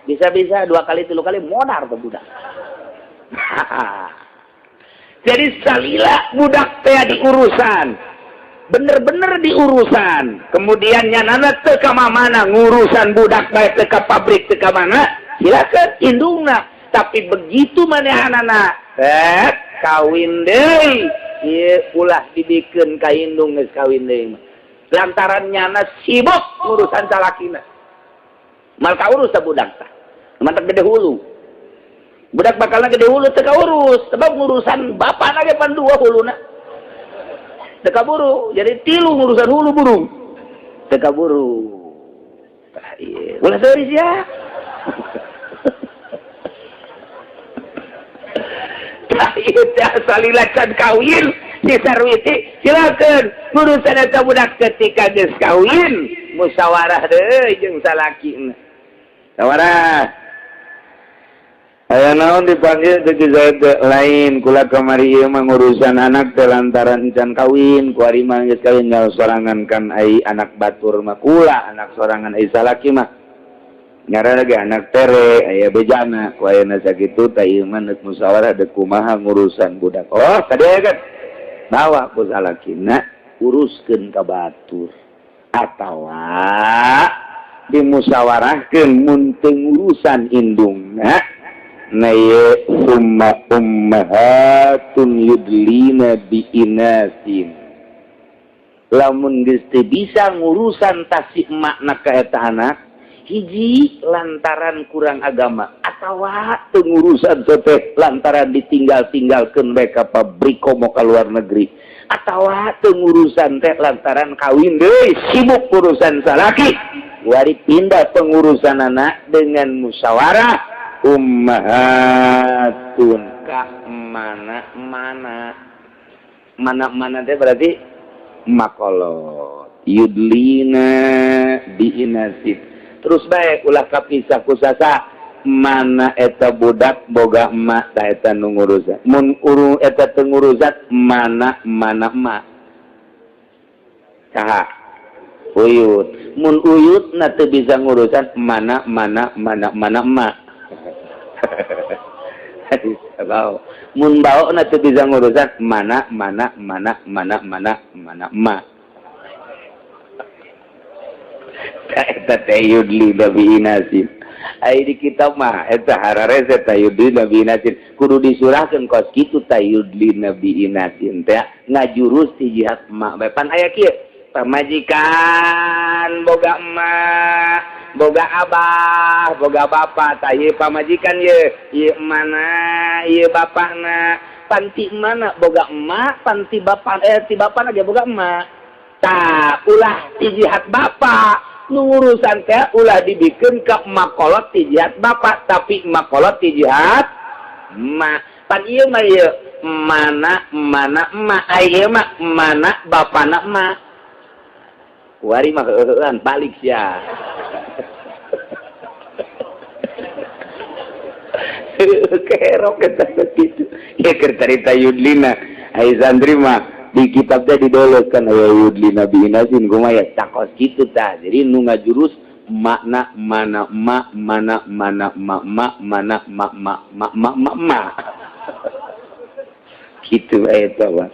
Bisa-bisa dua kali, tilu kali modar tuh budak. Jadi salila budak teh diurusan, bener-bener diurusan, kemudian nyanana teu ka mana ngurusan budak bae, teu ka pabrik, teu ka mana, silakan indungna. Tapi begitu manehanana kawin deui, ieu ulah dibikeun ka indung geus kawin deui mah, lantaran nyana sibuk urusan salakina, mal kaurus ta budak. Tah mantap, gede hulu budak bakalna, gede hulu teu kaurus, sebab ngurusan bapak ge pan dua huluna teu kaburu, jadi tilu ngurusan hulu burung teu kaburu. Tah ieu ulah seuris ya. Tah ieu teh salila can kawin si Sarwiti, silakan urusan eta budak. Ketika geus kawin, musyawarah deui jeung salakina, musyawarah. Aya naon dipanggil teh Zaid? Lain, kula kamari ieu mah ngurusan anak teh lantaran encan kawin. Kuari mah geus kawin, nyaho sorangan kan, ai anak batur mah kula, anak sorangan, ai salaki mah ngaranna ge anak tere aya bejana. Ku ayeuna sakitu teh ieu mah neuk musyawarah deuk kumaha ngurusan budak. Oh, tadi kan bawa ku salakina, uruskeun ka batur atawa dimusyawarahkeun. Mun teu ngurusan indungna, na ieu summa ummahatun yudlina bi inasin. Lamun geus teu bisa ngurusan tasik emakna ka eta anak. Hiji, lantaran kurang agama atau pengurusan teh lantaran ditinggal-tinggalkan mereka pabrik komo ke luar negeri, atau pengurusan teh lantaran kawin deui, sibuk urusan salaki. Wari pindah pengurusan anak dengan musyawarah ummahatun ka mana mana mana mana teh, berarti makolot yudlina biinasin. Terus baik, ulah kapisah kusasa. Mana eta budak boga emak, ta eta nu ngurusan. Mun uru eta teu ngurusan, mana mana emak, saha? Uyut. Mun uyut na teu bisa ngurusan, mana mana mana mana emak. Bau mun bau na teu bisa ngurusan, mana mana mana mana mana mana emak. Eta teh yudli biinasin. Ai di kitab mah eta hararese tayudli biinasin, kudu disurahkeun kos kitu. Tayudli biinasin teh ngajurus ti jihad emak bae. Pan aya kieu, pamajikan boga emak, boga abah, boga bapak. Tah, ieu pamajikan, ye ieu mana, ieu bapakna. Panti mana boga emak, panti bapak, eh, ti bapakna ge boga emak. Tah, ulah ti jihad bapak nu ngurusan teh, ulah dibikin ke makolot ti jihad bapak, tapi makolot ti jihad emak. Pan ieu mah ieu mana mana emak, ai ieu mah mana bapana emak. Wari mah heuheuan balik sia. Kerok eta kitu. Ya, keur carita yudlina. Ai santri mah di kitab teh didoloskan aya yudlina biinasin kumaha ya, cakos kitu tah. Jadi nu ngajurus makna mana emak, mana mana emak emak, mana mak mak mak mak mak mak. Kitu eta mah.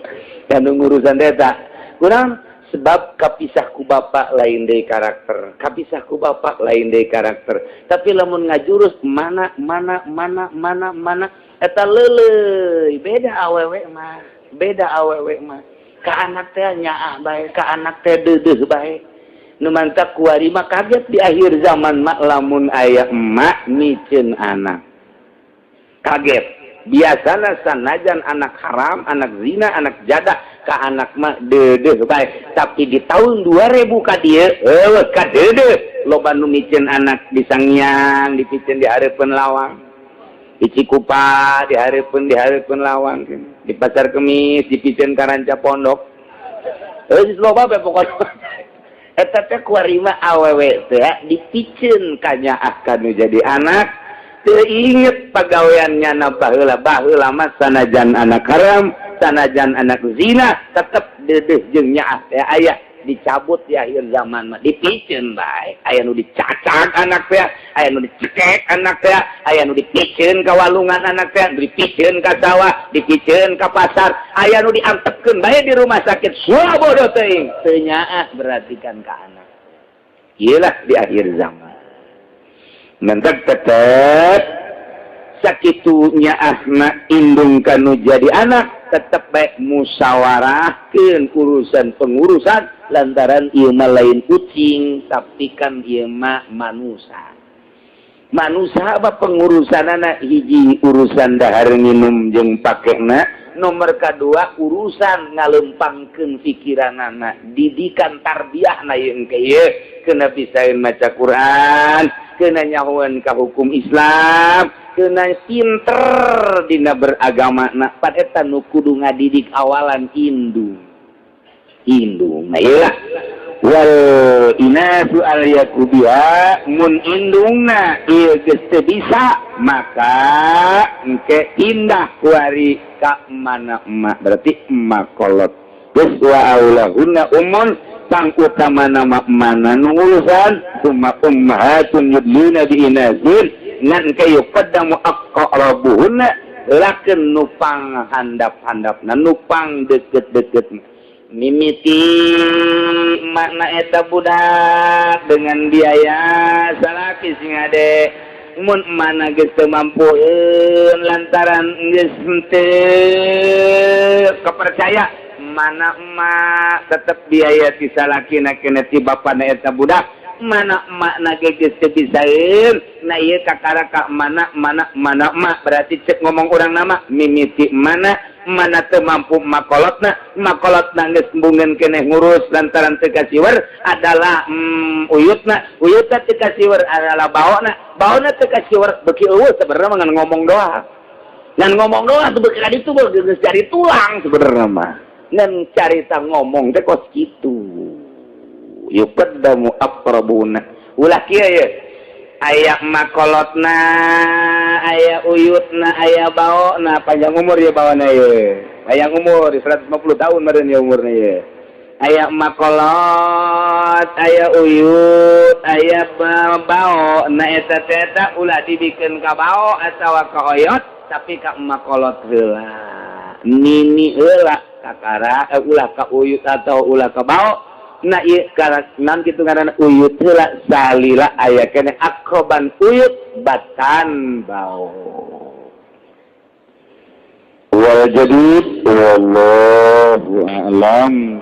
Dan nu ngurusan teh eta kurang sebab kapisah ku bapak lain deui karakter, kapisah ku bapak lain deui karakter. Tapi lamun ngajurus mana mana mana mana mana, eta leuleuy. Beda awewe mah, beda awewe mah. Ka anak teh nyaah bae, ka anak teh deudeuh bae. Nu mantak kuari mah kaget di akhir zaman mah lamun aya emak miceun anak, kaget. Biasana sanajan anak haram, anak zina, anak jadah, ka anak mah deudeuh bae. Tapi di tahun 2000 ka dieu eueuh ka deudeuh. Loba nu miceun anak di Sangiang, dipiceun di hareupeun lawang, di Cikupa di hareupeun lawang, di Pasar Kemis dipiceun ka ranca pondok. Geus loba bae pokona. Eta teh kuari mah awewe teh dipiceun ka nyaah kanu jadi anak. Teu inget pagaweannya na baheula. Baheula mah sanajan anak haram, sanajan anak zina, tetep deudeuh jeung nyaah teh aya. Dicabut di akhir zaman mah, dipiceun bae. Aya nu dicacak anak teh, aya nu dicekek anak teh, aya nu dipiceun ka walungan anak teh, dipiceun ka sawah, dipiceun ka pasar, aya nu diantepkeun bae di rumah sakit. Suah bodoh teuing, teu nyaah berarti kan ka anak. Ieu lah di akhir zaman. Mentak tetep sakitu nyaahna indung kanu jadi anak, tetep baik musyawarahkeun urusan pengurusan, lantaran ieu mah lain kucing, tapi kan ieu mah manusia. Manusia apa pengurusanana? Hiji, urusan dahar nginum jeung pakena. Nomor kedua, urusan ngalempangkeun pikiranana, didikan tarbiyah na jeung ieu kena bisaeun maca Quran, kena nyahoan ka hukum Islam, kena pinter dina beragama. Na pan eta nu kudu ngadidik awalan indung, indung. Nah, ieu wal inasu al yakubiha. Mun indungna ieu geus teu bisa, maka engke pindah kuari ka mana emak, berarti emak kolot geus. Wa aulahunna ummun, pang utama nama mana nu ngurusan, summa ummahatun yudlina bi inazin. Ngan ke yuqaddamu aqrabuhunna, lakeun nu pang handap-handapna, nu pang deket-deket. Mimiti makna eta budak dengan biaya salaki sing ade. Mun mana geus teu mampueun lantaran geus teu kepercaya mana emak, tetep biaya ti salakina kena ti bapana eta budak. Mana emakna ge geus teu bisaeun. Nah, ieu kakara ka mana mana mana emak, berarti cek ngomong urang nama mimiti mana mana teu mampu makolotna, makolotna geus embungeun keneh ngurus lantaran teu kasiwer adalah uyutna, uyutna teu kasiwer adalah baona, baona teu kasiwer beuki eueuh. Sebenarnya mah ngan ngomong doang, ngan ngomong doang tuh, beuki ka ditu geus cari tulang. Sebenarnya mah ngan carita ngomong teh kos kitu. Yuqaddamu aqrabuna, ulah kieu ye, aya makolotna, aya uyutna, aya baona. Panjang umur ya baona ye, panjang umur 150 tahun meureun ya umurna ye. Aya makolot, aya uyut, aya bao. Na eta teh eta ulah dibikeun ka bao atawa ka oyot, tapi ka makolot heula, nini heula kakara, ulah ka uyut atau ulah ka bao. Nah, ieu nan kitu ngaranna uyut heula, salila aya keneh akroban uyut batan bao. Wal jadid, wallahu a'lam.